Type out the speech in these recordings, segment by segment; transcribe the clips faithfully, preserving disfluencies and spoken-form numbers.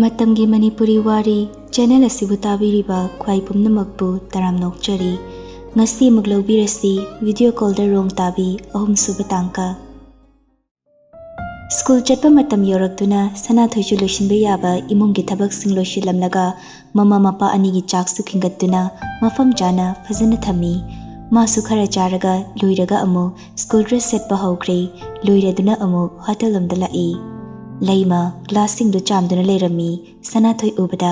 ꯃꯇꯝꯒꯤ ꯃꯅꯤꯄꯨꯔꯤ ꯋꯥꯔꯤ ꯆꯦꯅꯦꯜ ꯑꯁꯤꯕꯨ ꯇꯥꯕꯤꯔꯤꯕ ꯈ꯭ꯋꯥꯏ ꯄꯨꯝꯅꯃꯛꯄꯨ ꯇꯔꯥꯝꯅ ꯑꯣꯛꯆꯔꯤ꯫ ꯉꯁꯤ ꯑꯃꯨꯛ ꯂꯧꯕꯤꯔꯁꯤ ꯚꯤꯗꯤꯑꯣ ꯀꯣꯜꯗ ꯔꯣꯡ ꯇꯥꯕꯤ ꯑꯍꯨꯝꯁꯨꯕ ꯇꯥꯡꯀꯛ꯫ ꯁ꯭ꯀꯨꯜ ꯆꯠꯄ ꯃꯇꯝ ꯌꯧꯔꯛꯇꯨꯅ ꯁꯅꯥꯊꯣꯏꯁꯨ ꯂꯣꯏꯁꯤꯟꯕ ꯌꯥꯕ ꯏꯃꯨꯡꯒꯤ ꯊꯕꯛꯁꯤꯡ ꯂꯣꯏꯁꯤꯜꯂꯝꯂꯒ ꯃꯃꯥ ꯃꯄꯥ ꯑꯅꯤꯒꯤ ꯆꯥꯛꯁꯨ ꯈꯤꯟꯒꯠꯇꯨꯅ ꯃꯐꯝ ꯆꯥꯅ ꯐꯖꯅ ꯊꯝꯃꯤ꯫ ꯃꯥꯁꯨ ꯈꯔ ꯆꯥꯔꯒ ꯂꯣꯏꯔꯒ ꯑꯃꯨꯛ ꯁ꯭ꯀꯨꯜ ꯗ꯭ꯔꯦꯁ ꯁꯦꯠꯄ ꯍꯧꯈ꯭ꯔꯦ꯫ ꯂꯣꯏꯔꯗꯨꯅ ꯑꯃꯨꯛ ꯍꯣꯇꯦꯜ ꯂꯣꯝꯗ ꯂꯥꯛꯏ꯫ ꯂꯩꯃ ꯒ꯭ꯂꯥꯁꯁꯤꯡꯗꯨ ꯆꯥꯝꯗꯨꯅ ꯂꯩꯔꯝꯃꯤ꯫ ꯁꯅꯥꯊꯣꯏ ꯎꯕꯗ,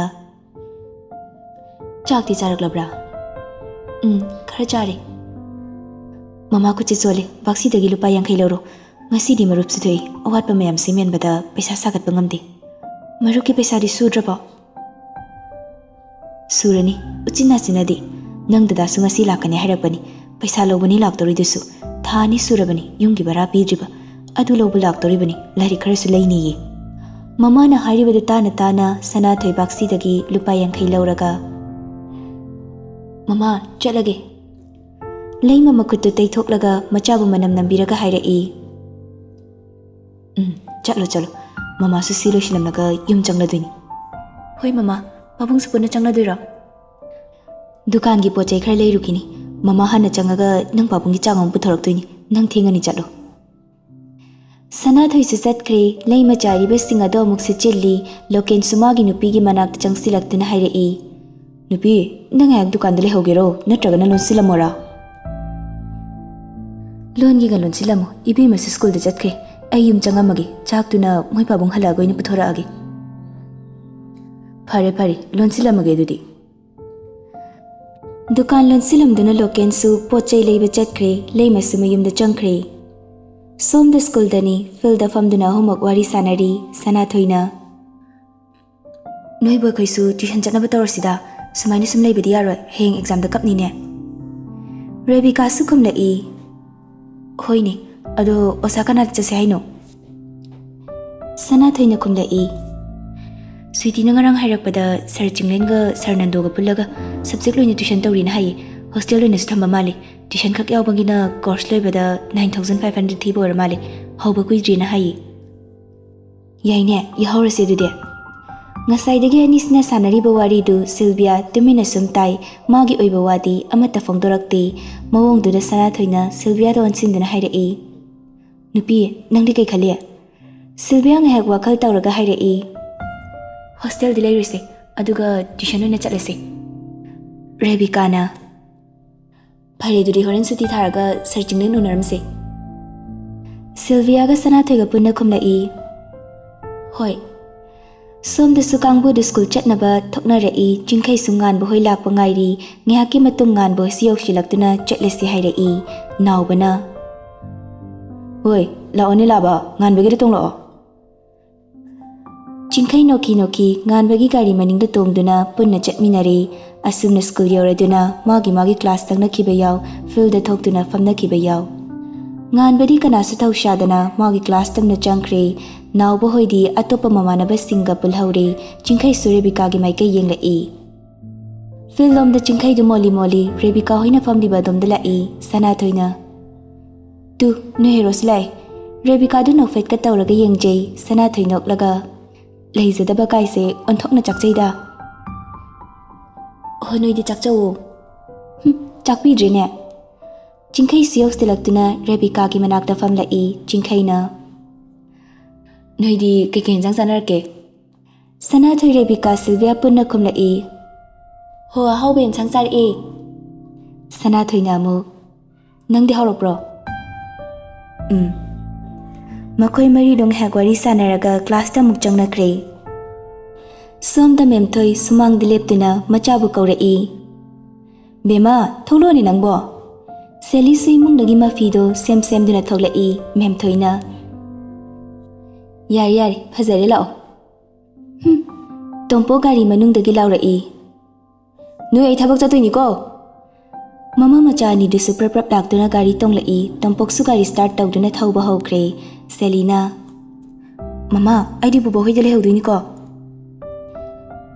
"ꯆꯥꯛꯇꯤ ꯆꯥꯔꯛꯂꯕ꯭ꯔꯥ?" "ꯎꯝ, ꯈꯔ ꯆꯥꯔꯦ꯫" "ꯃꯃꯥ ꯈꯨꯠꯁꯦ ꯆꯣꯜꯂꯦ, ꯕꯥꯛꯁꯤꯗꯒꯤ ꯂꯨꯄꯥ ꯌꯥꯡꯈꯩ ꯂꯧꯔꯣ꯫ ꯉꯁꯤꯗꯤ ꯃꯔꯨꯞꯁꯨ ꯊꯣꯛꯏ, ꯑꯋꯥꯠꯄ ꯃꯌꯥꯝꯁꯤ ꯃꯦꯟꯕꯗ ꯄꯩꯁꯥ ꯁꯥꯒꯠꯄ ꯉꯝꯗꯦ꯫" "ꯃꯔꯨꯞꯀꯤ ꯄꯩꯁꯥꯗꯤ ꯁꯨꯗ꯭ꯔꯕꯣ?" "ꯁꯨꯔꯅꯤ, ꯎꯆꯤꯟ ꯅꯥꯆꯤꯟꯅꯗꯤ꯫ ꯅꯪ ꯗꯗꯥꯁꯨ ꯉꯁꯤ ꯂꯥꯛꯀꯅꯤ ꯍꯥꯏꯔꯛꯄꯅꯤ꯫ ꯄꯩꯁꯥ ꯂꯧꯕꯅꯤ ꯂꯥꯛꯇꯧꯔꯤꯗꯨꯁꯨ꯫ ꯊꯥ ꯑꯅꯤ ꯁꯨꯔꯕꯅꯤ ꯌꯨꯝꯒꯤ ꯚꯔꯥ ꯄꯤꯗ꯭ꯔꯤꯕ꯫ ꯑꯗꯨ ꯂꯧꯕ ꯂꯥꯛꯇꯧꯔꯤꯕꯅꯤ, ꯂꯥꯏꯔꯤꯛ ꯈꯔꯁꯨ ꯂꯩꯅꯤꯌꯦ꯫" ꯃꯃꯥꯅ ꯍꯥꯏꯔꯤꯕꯗꯨ ꯇꯥꯅ ꯇꯥꯅ ꯁꯅꯥꯊꯣꯏ ꯕꯥꯛꯁꯤꯗꯒꯤ ꯂꯨꯄꯥ ꯌꯥꯡꯈꯩ ꯂꯧꯔꯒ, "ꯃꯃꯥ, ꯆꯠꯂꯒꯦ꯫" ꯂꯩꯃ ꯃꯈꯨꯠꯇꯨ ꯇꯩꯊꯣꯛꯂꯒ ꯃꯆꯥꯕꯨ ꯃꯅꯝ ꯅꯝꯕꯤꯔꯒ ꯍꯥꯏꯔꯛꯏ, "ꯎꯝ, ꯆꯠꯂꯣ, ꯆꯠꯂꯣ꯫ ꯃꯃꯥꯁꯨ ꯁꯤ ꯂꯣꯏꯁꯤꯜꯂꯝꯂꯒ ꯌꯨꯝ ꯆꯪꯂꯗꯣꯏꯅꯤ꯫" "ꯍꯣꯏ ꯃꯃꯥ, ꯄꯥꯕꯨꯡꯁꯨ ꯄꯨꯟꯅ ꯆꯪꯂꯗꯣꯏꯔꯣ?" "ꯗꯨꯀꯥꯟꯒꯤ ꯄꯣꯠ ꯆꯩ ꯈꯔ ꯂꯩꯔꯨꯈꯤꯅꯤ꯫ ꯃꯃꯥ ꯍꯥꯟꯅ ꯆꯪꯉꯒ ꯅꯪ ꯄꯥꯕꯨꯡꯒꯤ ꯆꯥꯛ ꯑꯃꯨꯛ ꯄꯨꯊꯣꯔꯛꯇꯣꯏꯅꯤ꯫ ꯅꯪ ꯊꯦꯡꯉꯅꯤ, ꯆꯠꯂꯣ꯫" ꯁꯅꯥꯊꯣꯏꯁꯨ ꯆꯠꯈ꯭ꯔꯦ꯫ ꯂꯩꯃ ꯆꯥꯏꯔꯤꯕꯁꯤꯡ ꯑꯗꯨ ꯑꯃꯨꯛ ꯁꯤꯠꯆꯤꯜꯂꯤ꯫ ꯂꯣꯀꯦꯟꯁꯨ ꯃꯥꯒꯤ ꯅꯨꯄꯤꯒꯤ ꯃꯅꯥꯛꯇ ꯆꯪꯁꯤꯜꯂꯛꯇꯨꯅ ꯍꯥꯏꯔꯛꯏ, "ꯅꯨꯄꯤ, ꯅꯪ ꯉꯥꯏꯍꯥꯛ ꯗꯨꯀꯥꯟꯗ ꯂꯩꯍꯧꯒꯦꯔꯣ, ꯅꯠꯇ꯭ꯔꯒꯅ ꯂꯣꯟꯁꯤꯜꯂꯝꯃꯣꯔꯥ?" "ꯂꯣꯟꯒꯦꯒ ꯂꯣꯟꯁꯤꯜꯂꯝꯃꯣ, ꯏꯕꯦꯝꯃꯁꯨ ꯁ꯭ꯀꯨꯜꯗ ꯆꯠꯈ꯭ꯔꯦ꯫ ꯑꯩ ꯌꯨꯝ ꯆꯪꯉꯝꯃꯒꯦ, ꯆꯥꯛꯇꯨꯅ ꯃꯣꯏ ꯄꯥꯕꯨꯡ ꯍꯜꯂꯛꯑꯒ ꯑꯣꯏꯅ ꯄꯨꯊꯣꯔꯛꯑꯒꯦ꯫" "ꯐꯔꯦ, ꯐꯔꯦ, ꯂꯣꯟꯁꯤꯜꯂꯝꯃꯒꯦ ꯑꯗꯨꯗꯤ꯫" ꯗꯨꯀꯥꯟ ꯂꯣꯟꯁꯤꯜꯂꯝꯗꯨꯅ ꯂꯣꯀꯦꯟꯁꯨ ꯄꯣꯠ ꯆꯩ ꯂꯩꯕ ꯆꯠꯈ꯭ꯔꯦ꯫ ꯂꯩꯃꯁꯨ ꯃꯌꯨꯝꯗ ꯆꯪꯈ꯭ꯔꯦ꯫ ꯁꯣꯝꯗ ꯁ꯭ꯀꯨꯜꯗꯅꯤ꯫ ꯐꯤꯜꯗ ꯐꯝꯗꯨꯅ ꯑꯍꯨꯝꯃꯛ ꯋꯥꯔꯤ ꯁꯥꯟꯅꯔꯤ꯫ ꯁꯅꯥꯊꯣꯏꯅ, "ꯅꯣꯏꯕꯨ ꯑꯩꯈꯣꯏꯁꯨ ꯇ꯭ꯌꯨꯁꯟ ꯆꯠꯅꯕ ꯇꯧꯔꯁꯤꯗ꯫ ꯁꯨꯃꯥꯏꯅ ꯁꯨꯝ ꯂꯩꯕꯗꯤ ꯌꯥꯔꯣꯏ, ꯍꯌꯦꯡ ꯑꯦꯛꯖꯥꯝꯗ ꯀꯞꯅꯤꯅꯦ꯫" ꯔꯦꯕꯤꯀꯥꯁꯨ ꯈꯨꯝꯂꯛꯏ, "ꯍꯣꯏꯅꯦ, ꯑꯗꯣ ꯑꯣꯖꯥ ꯀꯅꯥꯗ ꯆꯠꯁꯦ ꯍꯥꯏꯅꯣ?" ꯁꯅꯥꯊꯣꯏꯅ ꯈꯨꯝꯂꯛꯏ, "ꯁ꯭ꯋꯤꯇꯤꯅ ꯉꯔꯥꯡ ꯍꯥꯏꯔꯛꯄꯗ ꯁꯥꯔ ꯆꯤꯡꯂꯦꯟꯒ ꯁꯥꯔ ꯅꯟꯗꯣꯒ ꯄꯨꯜꯂꯒ ꯁꯕꯖꯦꯛ ꯂꯣꯏꯅ ꯇ꯭ꯌꯨꯁꯟ ꯇꯧꯔꯤꯅ ꯍꯥꯏꯌꯦ꯫ ꯍꯣꯁꯇꯦꯜ ꯑꯣꯏꯅꯁꯨ ꯊꯝꯕ ꯃꯥꯜꯂꯦ꯫ ꯇ꯭ꯌꯨꯁꯟ ꯈꯛ ꯌꯥꯎꯕꯒꯤꯅ ꯀꯣꯔꯁ ꯂꯣꯏꯕꯗ ꯅꯥꯏꯟ ꯊꯥꯎꯖꯟ ꯐꯥꯏꯚ ꯍꯟꯗ꯭ꯔꯦꯗ ꯊꯤꯕ ꯑꯣꯏꯔ ꯃꯥꯜꯂꯦ꯫ ꯍꯧꯕ ꯀꯨꯏꯗ꯭ꯔꯤꯅ ꯍꯥꯏꯌꯦ꯫" "ꯌꯥꯏꯅꯦ, ꯌꯥꯎꯍꯧꯔꯁꯦ ꯑꯗꯨꯗꯤ꯫" ꯉꯁꯥꯏꯗꯒꯤ ꯑꯅꯤꯁꯤꯅ ꯁꯥꯟꯅꯔꯤꯕ ꯋꯥꯔꯤꯗꯨ ꯁꯤꯜꯚꯤꯌꯥ ꯇꯨꯃꯤꯟꯅ ꯁꯨꯝ ꯇꯥꯏ꯫ ꯃꯥꯒꯤ ꯑꯣꯏꯕ ꯋꯥꯗꯤ ꯑꯃꯠꯇ ꯐꯣꯡꯗꯣꯔꯛꯇꯦ꯫ ꯃꯑꯣꯡꯗꯨꯗ ꯁꯅꯥꯊꯣꯏꯅ ꯁꯤꯜꯚꯤꯌꯥꯗ ꯑꯣꯟꯁꯤꯟꯗꯨꯅ ꯍꯥꯏꯔꯛꯏ, "ꯅꯨꯄꯤ, ꯅꯪꯗꯤ ꯀꯩ ꯈꯜꯂꯤ?" ꯁꯤꯜꯚꯤꯌꯥ ꯉꯥꯏꯍꯥꯛ ꯋꯥꯈꯜ ꯇꯧꯔꯒ ꯍꯥꯏꯔꯛꯏ, "ꯍꯣꯁꯇꯦꯜꯗꯤ ꯂꯩꯔꯨꯁꯦ, ꯑꯗꯨꯒ ꯇ꯭ꯌꯨꯁꯟ ꯑꯣꯏꯅ ꯆꯠꯂꯁꯦ꯫" ꯔꯦꯕꯤꯀꯥꯅ, "ꯐꯔꯦ, ꯑꯗꯨꯗꯤ ꯍꯣꯔꯦꯟ ꯁꯨꯇꯤ ꯊꯥꯔꯒ ꯁꯔ ꯆꯤꯡꯂꯦꯟ ꯎꯅꯔꯝꯁꯦ꯫" ꯁꯤꯜꯚꯤꯌꯥꯒ ꯁꯅꯥꯊꯣꯏꯒ ꯄꯨꯟꯅ ꯈꯨꯝꯂꯛꯏ, "ꯍꯣꯏ꯫" ꯁꯣꯝꯗꯁꯨ ꯀꯥꯡꯕꯨꯗꯨ ꯁ꯭ꯀꯨꯜ ꯆꯠꯅꯕ ꯊꯣꯛꯅꯔꯛꯏ꯫ ꯆꯤꯡꯈꯩꯁꯨ ꯉꯥꯟꯕ ꯍꯣꯏ ꯂꯥꯛꯄ ꯉꯥꯏꯔꯤ꯫ ꯉꯥꯏꯍꯥꯛꯀꯤ ꯃꯇꯨꯡ ꯉꯥꯟꯕ ꯍꯣꯏꯁꯨ ꯌꯧꯁꯤꯜꯂꯛꯇꯨꯅ ꯆꯠꯂꯁꯤ ꯍꯥꯏꯔꯛꯏ꯫ ꯅꯥꯎꯕꯅ, "ꯍꯣꯏ, ꯂꯥꯛꯑꯣꯅꯦ ꯂꯥꯕ, ꯉꯥꯟꯕꯒꯤꯗ ꯇꯣꯡꯂꯛꯑꯣ꯫" ꯆꯤꯡꯈꯩ ꯅꯣꯛꯈꯤ ꯅꯣꯛꯈꯤ ꯉꯥꯟꯕꯒꯤ ꯒꯥꯔꯤ ꯃꯅꯤꯡꯗ ꯇꯣꯡꯗꯨꯅ ꯄꯨꯟꯅ ꯆꯠꯃꯤꯟꯅꯔꯦ꯫ ꯑꯁꯨꯝꯅ ꯁ꯭ꯀꯨꯜ ꯌꯧꯔꯗꯨꯅ ꯃꯥꯒꯤ ꯃꯥꯒꯤ ꯀ꯭ꯂꯥꯁ ꯆꯪꯅꯈꯤꯕ ꯌꯥꯎ, ꯐꯤꯜꯗ ꯊꯣꯛꯇꯨꯅ ꯐꯝꯅꯈꯤꯕ ꯌꯥꯎ꯫ ꯉꯥꯟꯕꯗꯤ ꯀꯅꯥꯁꯨ ꯊꯧꯁꯥꯗꯅ ꯃꯥꯒꯤ ꯀ꯭ꯂꯥꯁ ꯇꯝꯅ ꯆꯪꯈ꯭ꯔꯦ꯫ ꯅꯥꯎꯕ ꯍꯣꯏꯗꯤ ꯑꯇꯣꯞꯄ ꯃꯃꯥꯟꯅꯕꯁꯤꯡꯒ ꯄꯨꯜꯍꯧꯔꯦ꯫ ꯆꯤꯡꯈꯩꯁꯨ ꯔꯦꯕꯤꯀꯥꯒꯤ ꯃꯥꯏꯀꯩ ꯌꯦꯡꯂꯛꯏ꯫ ꯐꯤꯜ ꯂꯣꯝꯗ ꯆꯤꯡꯈꯩꯗꯨ ꯃꯣꯜꯂꯤ ꯃꯣꯜꯂꯤ ꯔꯦꯕꯤꯀꯥ ꯍꯣꯏꯅ ꯐꯝꯂꯤꯕ ꯑꯗꯣꯝꯗ ꯂꯥꯛꯏ꯫ ꯁꯅꯥꯊꯣꯏꯅ, "ꯇꯨ, ꯅꯣꯏ ꯍꯦꯔꯣꯁꯨ ꯂꯥꯛꯑꯦ꯫" ꯔꯦꯕꯤꯀꯥꯗꯨ ꯅꯣꯛꯐꯦꯠꯀ ꯇꯧꯔꯒ ꯌꯦꯡꯖꯩ꯫ ꯁꯅꯥꯊꯣꯏ ꯅꯣꯛꯂꯒ, "ꯂꯩꯖꯗꯕ ꯀꯥꯏꯁꯦ ꯑꯣꯟꯊꯣꯛꯅ ꯆꯥꯛꯆꯩꯗ꯫" "ꯑꯣ, ꯅꯣꯏꯗꯤ ꯆꯥꯛꯆꯧꯋꯣ꯫" "ꯍꯨꯝ, ꯆꯥꯛꯄꯤꯗ꯭ꯔꯤꯅꯦ꯫" ꯆꯤꯡꯈꯩꯁꯨ ꯌꯧꯁꯤꯜꯂꯛꯇꯨꯅ ꯔꯦꯕꯤꯀꯥꯒꯤ ꯃꯅꯥꯛꯇ ꯐꯝꯂꯛꯏ꯫ ꯆꯤꯡꯈꯩꯅ, "ꯅꯣꯏꯗꯤ ꯀꯩꯀꯩ ꯏꯟꯖꯥꯡ ꯆꯥꯅꯔꯛꯀꯦ?" ꯁꯅꯥꯊꯣꯏ, ꯔꯦꯕꯤꯀꯥ, ꯁꯤꯜꯚꯤꯌꯥ ꯄꯨꯟꯅ ꯈꯨꯝꯂꯛꯏ꯫ "ꯍꯣ, ꯑꯍꯥꯎꯕ ꯏꯟꯁꯥꯡ ꯆꯥꯔꯛꯑꯦ꯫" ꯁꯅꯥꯊꯣꯏꯅ ꯑꯃꯨꯛ, "ꯅꯪꯗꯤ ꯍꯥꯎꯔꯛꯄ꯭ꯔꯣ?" "ꯎꯝ꯫" ꯃꯈꯣꯏ ꯃꯔꯤꯗꯣ ꯉꯥꯏꯍꯥꯛ ꯋꯥꯔꯤ ꯁꯥꯟꯅꯔꯒ ꯀ꯭ꯂꯥꯁꯇ ꯑꯃꯨꯛ ꯆꯪꯅꯈ꯭ꯔꯦ꯫ ꯁꯣꯝꯗ ꯃꯦꯝꯊꯣꯏ ꯁꯨꯃꯥꯡꯗ ꯂꯦꯞꯇꯨꯅ ꯃꯆꯥꯕꯨ ꯀꯧꯔꯛꯏ꯫ "ꯕꯦꯝꯃ, ꯊꯣꯛꯂꯛꯑꯣꯅꯦ ꯅꯪꯕꯣ꯫" ꯁꯦꯂꯤꯁꯨ ꯏꯃꯨꯡꯗꯒꯤ ꯃꯐꯤꯗꯣ ꯁꯦꯝ ꯁꯦꯝꯗꯨꯅ ꯊꯣꯛꯂꯛꯏ꯫ ꯃꯦꯝꯊꯣꯏꯅ, "ꯌꯥꯔꯦ, ꯌꯥꯔꯦ, ꯐꯖꯔꯦ, ꯂꯥꯛꯑꯣ꯫" ꯍꯨꯝ꯫ ꯇꯣꯝꯄꯣꯛ ꯒꯥꯔꯤ ꯃꯅꯨꯡꯗꯒꯤ ꯂꯥꯎꯔꯛꯏ, "ꯅꯣꯏ, ꯑꯩ ꯊꯕꯛ ꯆꯠꯇꯣꯏꯅꯤꯀꯣ꯫" ꯃꯃꯥ ꯃꯆꯥ ꯑꯅꯤꯗꯨꯁꯨ ꯄ꯭ꯔꯞ ꯄ꯭ꯔꯞ ꯂꯥꯛꯇꯨꯅ ꯒꯥꯔꯤ ꯇꯣꯡꯂꯛꯏ꯫ ꯇꯣꯝꯄꯣꯛꯁꯨ ꯒꯥꯔꯤ ꯁ꯭ꯇꯥꯔꯠ ꯇꯧꯗꯨꯅ ꯊꯧꯕ ꯍꯧꯈ꯭ꯔꯦ꯫ ꯁꯦꯂꯤꯅ, "ꯃꯃꯥ, ꯑꯩꯗꯤ ꯕꯨꯕꯣꯛ ꯍꯣꯏꯗ ꯂꯩꯍꯧꯗꯣꯏꯅꯤꯀꯣ꯫"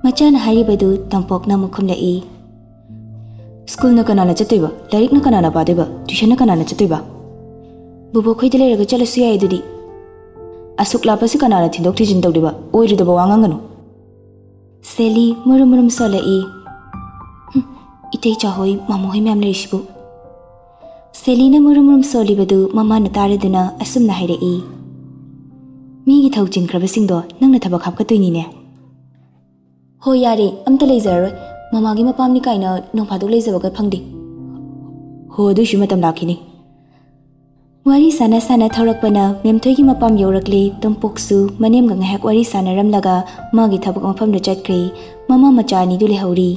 ꯃꯆꯥꯅ ꯍꯥꯏꯔꯤꯕꯗꯨ ꯇꯣꯝꯄꯣꯛꯅ ꯑꯃꯨꯛ ꯈꯨꯝꯂꯛꯏ, "ꯁ꯭ꯀꯨꯜꯅ ꯀꯅꯥꯅ ꯆꯠꯇꯣꯏꯕ? ꯂꯥꯏꯔꯤꯛꯅ ꯀꯅꯥꯅ ꯄꯥꯗꯣꯏꯕ? ꯇ꯭ꯌꯨꯁꯟꯅ ꯀꯅꯥꯅ ꯆꯠꯇꯣꯏꯕ? ꯕꯨꯕꯣꯛ ꯈꯣꯏꯗ ꯂꯩꯔꯒ ꯆꯠꯂꯁꯨ ꯌꯥꯏ ꯑꯗꯨꯗꯤ꯫" "ꯑꯁꯨꯛ ꯂꯥꯞꯄꯁꯤ ꯀꯅꯥꯅ ꯊꯤꯟꯗꯣꯛ ꯊꯤꯟꯖꯤꯟ ꯇꯧꯗꯣꯏꯕ? ꯑꯣꯏꯔꯣꯏꯗꯕ ꯋꯥ ꯉꯥꯡꯒꯅꯨ꯫" ꯁꯦꯂꯤ ꯃꯨꯔꯨꯝ ꯃꯨꯔꯨꯝ ꯁꯣꯜꯂꯛꯏ꯫ "ꯍꯨꯝ, ꯏꯇꯩ ꯆꯥꯍꯣꯏ, ꯃꯥꯃꯣꯍꯣꯏ ꯃꯌꯥꯝ ꯂꯩꯔꯤꯁꯤꯕꯨ?" ꯁꯦꯂꯤꯅ ꯃꯨꯔꯨꯝ ꯃꯨꯔꯨꯝ ꯁꯣꯜꯂꯤꯕꯗꯨ ꯃꯃꯥꯅ ꯇꯥꯔꯗꯨꯅ ꯑꯁꯨꯝꯅ ꯍꯥꯏꯔꯛꯏ, "ꯃꯤꯒꯤ ꯊꯧ ꯆꯤꯟꯈ꯭ꯔꯕꯁꯤꯡꯗꯣ ꯅꯪꯅ ꯊꯕꯛ ꯍꯥꯞꯀꯠꯇꯣꯏꯅꯤꯅꯦ?" "ꯍꯣꯏ, ꯌꯥꯔꯦ, ꯑꯝꯇ ꯂꯩꯖꯔꯔꯣꯏ꯫ ꯃꯃꯥꯒꯤ ꯃꯄꯥꯝꯅꯤ ꯀꯥꯏꯅ ꯅꯣꯡꯐꯥꯗꯣꯛ ꯂꯩꯖꯕꯒ ꯐꯪꯗꯦ꯫" "ꯍꯣ, ꯑꯗꯨꯏꯁꯨ ꯃꯇꯝ ꯂꯥꯛꯈꯤꯅꯤ꯫" ꯋꯥꯔꯤ ꯁꯥꯟꯅ ꯁꯥꯟꯅ ꯊꯧꯔꯛꯄꯅ ꯃꯦꯝꯊꯣꯏꯒꯤ ꯃꯄꯥꯝ ꯌꯧꯔꯛꯂꯦ꯫ ꯇꯣꯝꯄꯣꯛꯁꯨ ꯃꯅꯦꯝꯒ ꯉꯥꯏꯍꯥꯛ ꯋꯥꯔꯤ ꯁꯥꯟꯅꯔꯝꯂꯒ ꯃꯥꯒꯤ ꯊꯕꯛ ꯃꯐꯝꯗ ꯆꯠꯈ꯭ꯔꯦ꯫ ꯃꯃꯥ ꯃꯆꯥ ꯑꯅꯤꯗꯨ ꯂꯩꯍꯧꯔꯤ꯫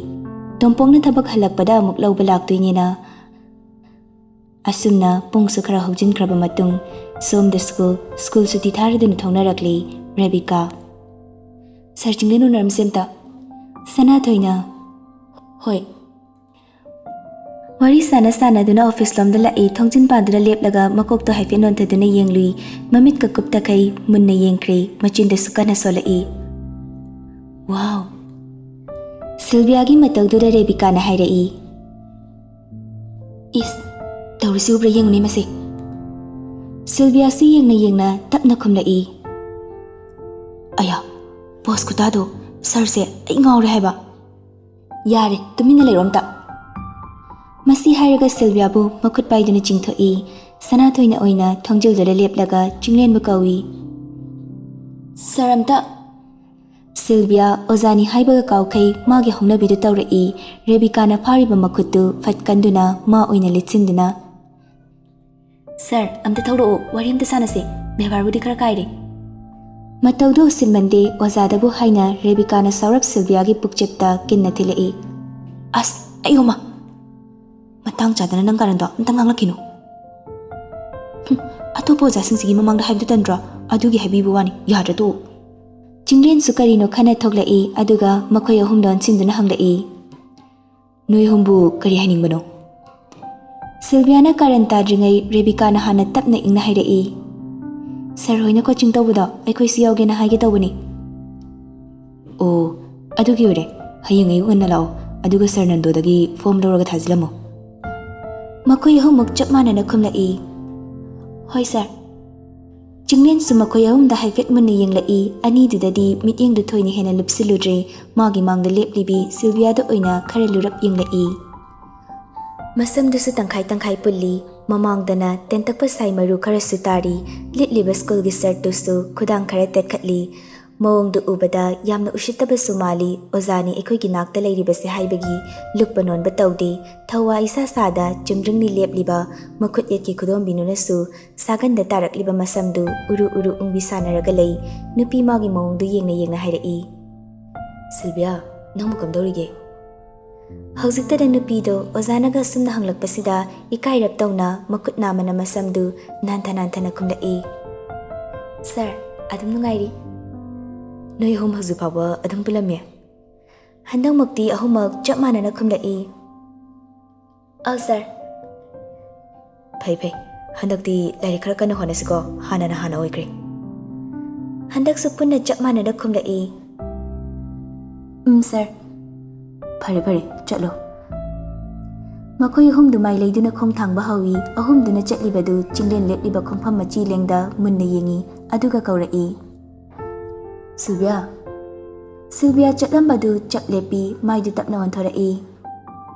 ꯇꯣꯝꯄꯣꯛꯅ ꯊꯕꯛ ꯍꯜꯂꯛꯄꯗ ꯑꯃꯨꯛ ꯂꯧꯕ ꯂꯥꯛꯇꯣꯏꯅꯦꯅ꯫ ꯑꯁꯨꯝꯅ ꯄꯨꯡꯁꯨ ꯈꯔ ꯍꯧꯖꯤꯟꯈ꯭ꯔꯕ ꯃꯇꯨꯡ, ꯁꯣꯝꯗ ꯁ꯭ꯀꯨꯜ, ꯁ꯭ꯀꯨꯜ ꯁꯨꯇꯤ ꯊꯥꯔꯗꯨꯅ ꯊꯣꯛꯅꯔꯛꯂꯤ ꯔꯦꯕꯤꯀꯥ꯫ "ꯁꯥꯔ, ꯆꯤꯡꯂꯦꯟ ꯎꯅꯔꯝꯁꯦ ꯑꯝꯇ꯫" ꯁꯅꯥꯊꯣꯏꯅ, "ꯍꯣꯏ꯫" ꯋꯥꯔꯤ ꯁꯥꯟꯅ ꯁꯥꯟꯅꯗꯨꯅ ꯑꯣꯐꯤꯁ ꯂꯣꯝꯗ ꯂꯥꯛꯏ꯫ ꯊꯣꯡꯖꯤꯟ ꯄꯥꯟꯗꯨꯗ ꯂꯦꯞꯂꯒ ꯃꯀꯣꯛꯇꯣ ꯍꯥꯏꯐꯦꯠ ꯅꯣꯟꯊꯗꯨꯅ ꯌꯦꯡꯂꯨꯏ꯫ ꯃꯃꯤꯠꯀ ꯀꯨꯞꯇꯈꯩ ꯃꯨꯟꯅ ꯌꯦꯡꯈ꯭ꯔꯦ꯫ ꯃꯆꯤꯟꯗꯁꯨ ꯀꯟꯅ ꯁꯣꯜꯂꯛꯏ꯫ "ꯋꯥꯎ!" ꯁꯤꯜꯚꯤꯌꯥꯒꯤ ꯃꯇꯧꯗꯨꯗ ꯔꯦꯕꯤꯀꯥꯅ ꯍꯥꯏꯔꯛꯏ꯫ "ꯏꯁ, ꯇꯧꯔꯤꯁꯤ ꯎꯕ꯭ꯔꯥ ꯌꯦꯡꯉꯨꯅꯦ ꯃꯁꯦ꯫" ꯁꯤꯜꯚꯤꯌꯥꯁꯨ ꯌꯦꯡꯅ ꯌꯦꯡꯅ ꯇꯞꯅ ꯈꯨꯝꯂꯛꯏ꯫ "ꯑꯌꯥ, ꯄꯣꯁ ꯈꯨꯇꯥꯗꯣ, ꯁꯥꯔꯁꯦ ꯑꯩ ꯉꯥꯎꯔꯦ ꯍꯥꯏꯕ꯫" "ꯌꯥꯔꯦ, ꯇꯨꯃꯤꯟꯅ ꯂꯩꯔꯣ ꯑꯝꯇ꯫" ꯃꯁꯤ ꯍꯥꯏꯔꯒ ꯁꯤꯜꯚꯤꯌꯥꯕꯨ ꯃꯈꯨꯠ ꯄꯥꯏꯗꯨꯅ ꯆꯤꯡꯊꯣꯛꯏ꯫ ꯁꯅꯥꯊꯣꯏꯅ ꯑꯣꯏꯅ ꯊꯣꯡꯖꯤꯜꯗꯨꯗ ꯂꯦꯞꯂꯒ ꯆꯤꯡꯂꯦꯟꯕꯨ ꯀꯧꯏ꯫ "ꯁꯥꯔ, ꯑꯝꯇ꯫" ꯁꯤꯜꯚꯤꯌꯥ ꯑꯣꯖꯥꯅꯤ ꯍꯥꯏꯕꯒ ꯀꯥꯎꯈꯩ ꯃꯥꯒꯤ ꯍꯧꯅꯕꯤꯗꯨ ꯇꯧꯔꯛꯏ꯫ ꯔꯦꯕꯤꯀꯥꯅ ꯐꯥꯔꯤꯕ ꯃꯈꯨꯠꯇꯨ ꯐꯠ ꯀꯟꯗꯨꯅ ꯃꯥ ꯑꯣꯏꯅ ꯂꯤꯠꯁꯤꯟꯗꯨꯅ, "ꯁꯥꯔ, ꯑꯝꯇ ꯊꯣꯛꯂꯛꯑꯣ, ꯋꯥꯔꯤ ꯑꯝꯇ ꯁꯥꯟꯅꯁꯦ꯫ ꯕꯦꯕꯥꯔꯕꯨꯗꯤ ꯈꯔ ꯀꯥꯏꯔꯦ꯫" ꯃꯇꯧꯗꯨ ꯎꯁꯤꯠꯃꯟꯗꯦ ꯑꯣꯖꯥꯗꯕꯨ ꯍꯥꯏꯅ ꯔꯦꯕꯤꯀꯥꯅ ꯁꯥꯎꯔꯞ ꯁꯤꯜꯚꯤꯌꯥꯒꯤ ꯄꯨꯛꯆꯦꯞꯇ ꯀꯤꯟꯅ ꯊꯤꯜꯂꯛꯏ꯫ "ꯑꯁ, ꯑꯩꯌꯣꯃ! ꯃꯇꯥꯡ ꯆꯥꯗꯅ ꯅꯪ ꯀꯥꯔꯟꯗꯣ ꯑꯝꯇ ꯉꯥꯡꯂꯛꯈꯤꯅꯨ꯫" "ꯍꯨꯝ, ꯑꯇꯣꯞꯄ ꯑꯣꯖꯥꯁꯤꯡꯁꯤꯒꯤ ꯃꯃꯥꯡꯗ ꯍꯥꯏꯕꯗꯨ ꯇꯟꯗ꯭ꯔꯣ? ꯑꯗꯨꯒꯤ ꯍꯥꯏꯕꯤꯕ ꯋꯥꯅꯤ, ꯌꯥꯗ꯭ꯔꯦ ꯇꯣꯛꯑꯣ꯫" ꯆꯤꯡꯂꯦꯟꯁꯨ ꯀꯔꯤꯅꯣ ꯈꯟꯅ ꯊꯣꯛꯂꯛꯏ, ꯑꯗꯨꯒ ꯃꯈꯣꯏ ꯑꯍꯨꯝ ꯂꯣꯟꯁꯤꯟꯗꯨꯅ ꯍꯪꯂꯛꯏ꯫ "ꯅꯣꯏ ꯑꯍꯨꯝꯕꯨ ꯀꯔꯤ ꯍꯥꯏꯅꯤꯡꯕꯅꯣ?" ꯁꯤꯜꯚꯤꯌꯥꯅ ꯀꯥꯔꯟ ꯇꯥꯗ꯭ꯔꯤꯉꯩ ꯔꯦꯕꯤꯀꯥꯅ ꯍꯥꯟꯅ ꯇꯞꯅ ꯏꯪꯅ ꯍꯥꯏꯔꯛꯏ꯫ "ꯁꯥꯔ ꯍꯣꯏꯅ ꯀꯣꯆꯤꯡ ꯇꯧꯕꯗꯣ ꯑꯩꯈꯣꯏꯁꯨ ꯌꯥꯎꯒꯦꯅ ꯍꯥꯏꯒꯦ ꯇꯧꯕꯅꯤ꯫" "ꯑꯣ, ꯑꯗꯨꯒꯤ ꯑꯣꯏꯔꯦ꯫ ꯍꯌꯦꯡ ꯑꯌꯨꯛ ꯉꯟꯅ ꯂꯥꯛꯑꯣ, ꯑꯗꯨꯒ ꯁꯥꯔ ꯅꯟꯗꯣꯗꯒꯤ ꯐꯣꯝ ꯂꯧꯔꯒ ꯊꯥꯖꯤꯜꯂꯝꯃꯣ꯫" ꯃꯈꯣꯏ ꯑꯍꯨꯝꯃꯛ ꯆꯞ ꯃꯥꯟꯅꯅ ꯈꯨꯝꯂꯛꯏ꯫ "ꯍꯣꯏ ꯁꯥꯔ꯫" ꯆꯤꯡꯂꯦꯟꯁꯨ ꯃꯈꯣꯏ ꯑꯍꯨꯝꯗ ꯍꯥꯏꯐꯦꯠ ꯃꯨꯟꯅ ꯌꯦꯡꯂꯛꯏ꯫ ꯑꯅꯤꯗꯨꯗꯗꯤ ꯃꯤꯠꯌꯦꯡꯗꯨ ꯊꯣꯏꯅ ꯍꯦꯟꯅ ꯂꯨꯞꯁꯤꯜꯂꯨꯗ꯭ꯔꯦ꯫ ꯃꯥꯒꯤ ꯃꯥꯡꯗ ꯂꯦꯞꯂꯤꯕꯤ ꯁꯤꯜꯚꯤꯌꯥꯗ ꯑꯣꯏꯅ ꯈꯔ ꯂꯨꯔꯞ ꯌꯦꯡꯂꯛꯏ꯫ ꯃꯁꯝꯗꯨꯁꯨ ꯇꯪꯈꯥꯏ ꯇꯪꯈꯥꯏ ꯄꯨꯜꯂꯤ꯫ ꯃꯃꯥꯡꯗꯅ ꯇꯦꯟꯇꯛꯄ ꯁꯥꯏ ꯃꯔꯨ ꯈꯔꯁꯨ ꯇꯥꯔꯤ꯫ ꯂꯤꯠꯂꯤꯕ ꯁ꯭ꯀꯨꯜꯒꯤ ꯁꯔꯠꯇꯨꯁꯨ ꯈꯨꯗꯥꯡ ꯈꯔ ꯇꯦꯠꯈꯠꯂꯤ꯫ ꯃꯑꯣꯡꯗꯨ ꯎꯕꯗ ꯌꯥꯝꯅ ꯎꯁꯤꯠꯇꯕꯁꯨ ꯃꯥꯜꯂꯤ꯫ ꯑꯣꯖꯥꯅꯤ ꯑꯩꯈꯣꯏꯒꯤ ꯅꯥꯛꯇ ꯂꯩꯔꯤꯕꯁꯦ ꯍꯥꯏꯕꯒꯤ ꯂꯨꯛꯄ ꯅꯣꯟꯕ ꯇꯧꯗꯦ꯫ ꯊꯧꯋꯥ ꯏꯁꯥ ꯁꯥꯗ ꯆꯨꯝꯗ꯭ꯔꯤꯡꯅꯤ ꯂꯦꯞꯂꯤꯕ ꯃꯈꯨꯠ ꯌꯦꯠꯀꯤ ꯈꯨꯗꯣꯝꯕꯤꯗꯨꯅꯁꯨ ꯁꯥꯒꯟꯗ ꯇꯥꯔꯛꯂꯤꯕ ꯃꯁꯝꯗꯨ ꯎꯔꯨ ꯎꯔꯨ ꯎꯪꯕꯤ ꯁꯥꯟꯅꯔꯒ ꯂꯩ꯫ ꯅꯨꯄꯤ ꯃꯥꯒꯤ ꯃꯑꯣꯡꯗꯨ ꯌꯦꯡꯅ ꯌꯦꯡꯅ ꯍꯥꯏꯔꯛꯏ, "ꯁꯤꯜꯚꯤꯌꯥ, ꯅꯪꯕꯨ ꯀꯝꯗꯧꯔꯤꯒꯦ?" ꯍꯧꯖꯤꯛꯇꯗ ꯅꯨꯄꯤꯗꯣ ꯑꯣꯖꯥꯅꯒ ꯑꯁꯨꯝꯅ ꯍꯪꯂꯛꯄꯁꯤꯗ ꯏꯀꯥꯏꯔꯞ ꯇꯧꯅ ꯃꯈꯨꯠ ꯅꯥꯝꯃꯅ ꯃꯁꯝꯗꯨ ꯅꯥꯟꯊ ꯅꯥꯟꯊꯅ ꯈꯨꯝꯂꯛꯏ, "ꯁꯥꯔ, ꯑꯗꯨꯝ ꯅꯨꯡꯉꯥꯏꯔꯤ꯫" "ꯅꯣꯏ ꯑꯍꯨꯝ ꯍꯧꯖꯤꯛ ꯐꯥꯎꯕ ꯑꯗꯨꯝ ꯄꯨꯜꯂꯝꯃꯤ?" ꯍꯟꯗꯛꯃꯛꯇꯤ ꯑꯍꯨꯝꯃꯛ ꯆꯞ ꯃꯥꯟꯅꯅ ꯈꯨꯝꯂꯛꯏ, "ꯑꯧ ꯁꯥꯔ꯫" "ꯐꯩ ꯐꯩ, ꯍꯟꯗꯛꯇꯤ ꯂꯥꯏꯔꯤꯛ ꯈꯔ ꯀꯟꯅ ꯍꯣꯠꯅꯁꯤꯀꯣ, ꯍꯥꯟꯅꯅ ꯍꯥꯟꯅ ꯑꯣꯏꯈ꯭ꯔꯦ꯫" ꯍꯟꯗꯛꯁꯨ ꯄꯨꯟꯅ ꯆꯞ ꯃꯥꯟꯅꯅ ꯈꯨꯝꯂꯛꯏ, "ꯎꯝ ꯁꯥꯔ꯫" "ꯐꯔꯦ ꯐꯔꯦ, ꯆꯠꯂꯣ꯫" ꯃꯈꯣꯏ ꯑꯍꯨꯝꯗꯨ ꯃꯥꯏ ꯂꯩꯗꯨꯅ ꯈꯣꯡ ꯊꯥꯡꯕ ꯍꯧꯏ꯫ ꯑꯍꯨꯝꯗꯨꯅ ꯆꯠꯂꯤꯕꯗꯨ ꯆꯤꯡꯂꯦꯟ ꯂꯦꯞꯂꯤꯕ ꯈꯣꯡꯐꯝ ꯃꯆꯤ ꯂꯦꯡꯗ ꯃꯨꯟꯅ ꯌꯦꯡꯏ, ꯑꯗꯨꯒ ꯀꯧꯔꯛꯏ, "ꯁꯤꯜꯚꯤꯌꯥ꯫" ꯁꯤꯜꯚꯤꯌꯥ ꯆꯠꯂꯝꯕꯗꯨ ꯆꯞ ꯂꯦꯞꯄꯤ, ꯃꯥꯏꯗꯨ ꯇꯞꯅ ꯑꯣꯟꯊꯣꯔꯛꯏ꯫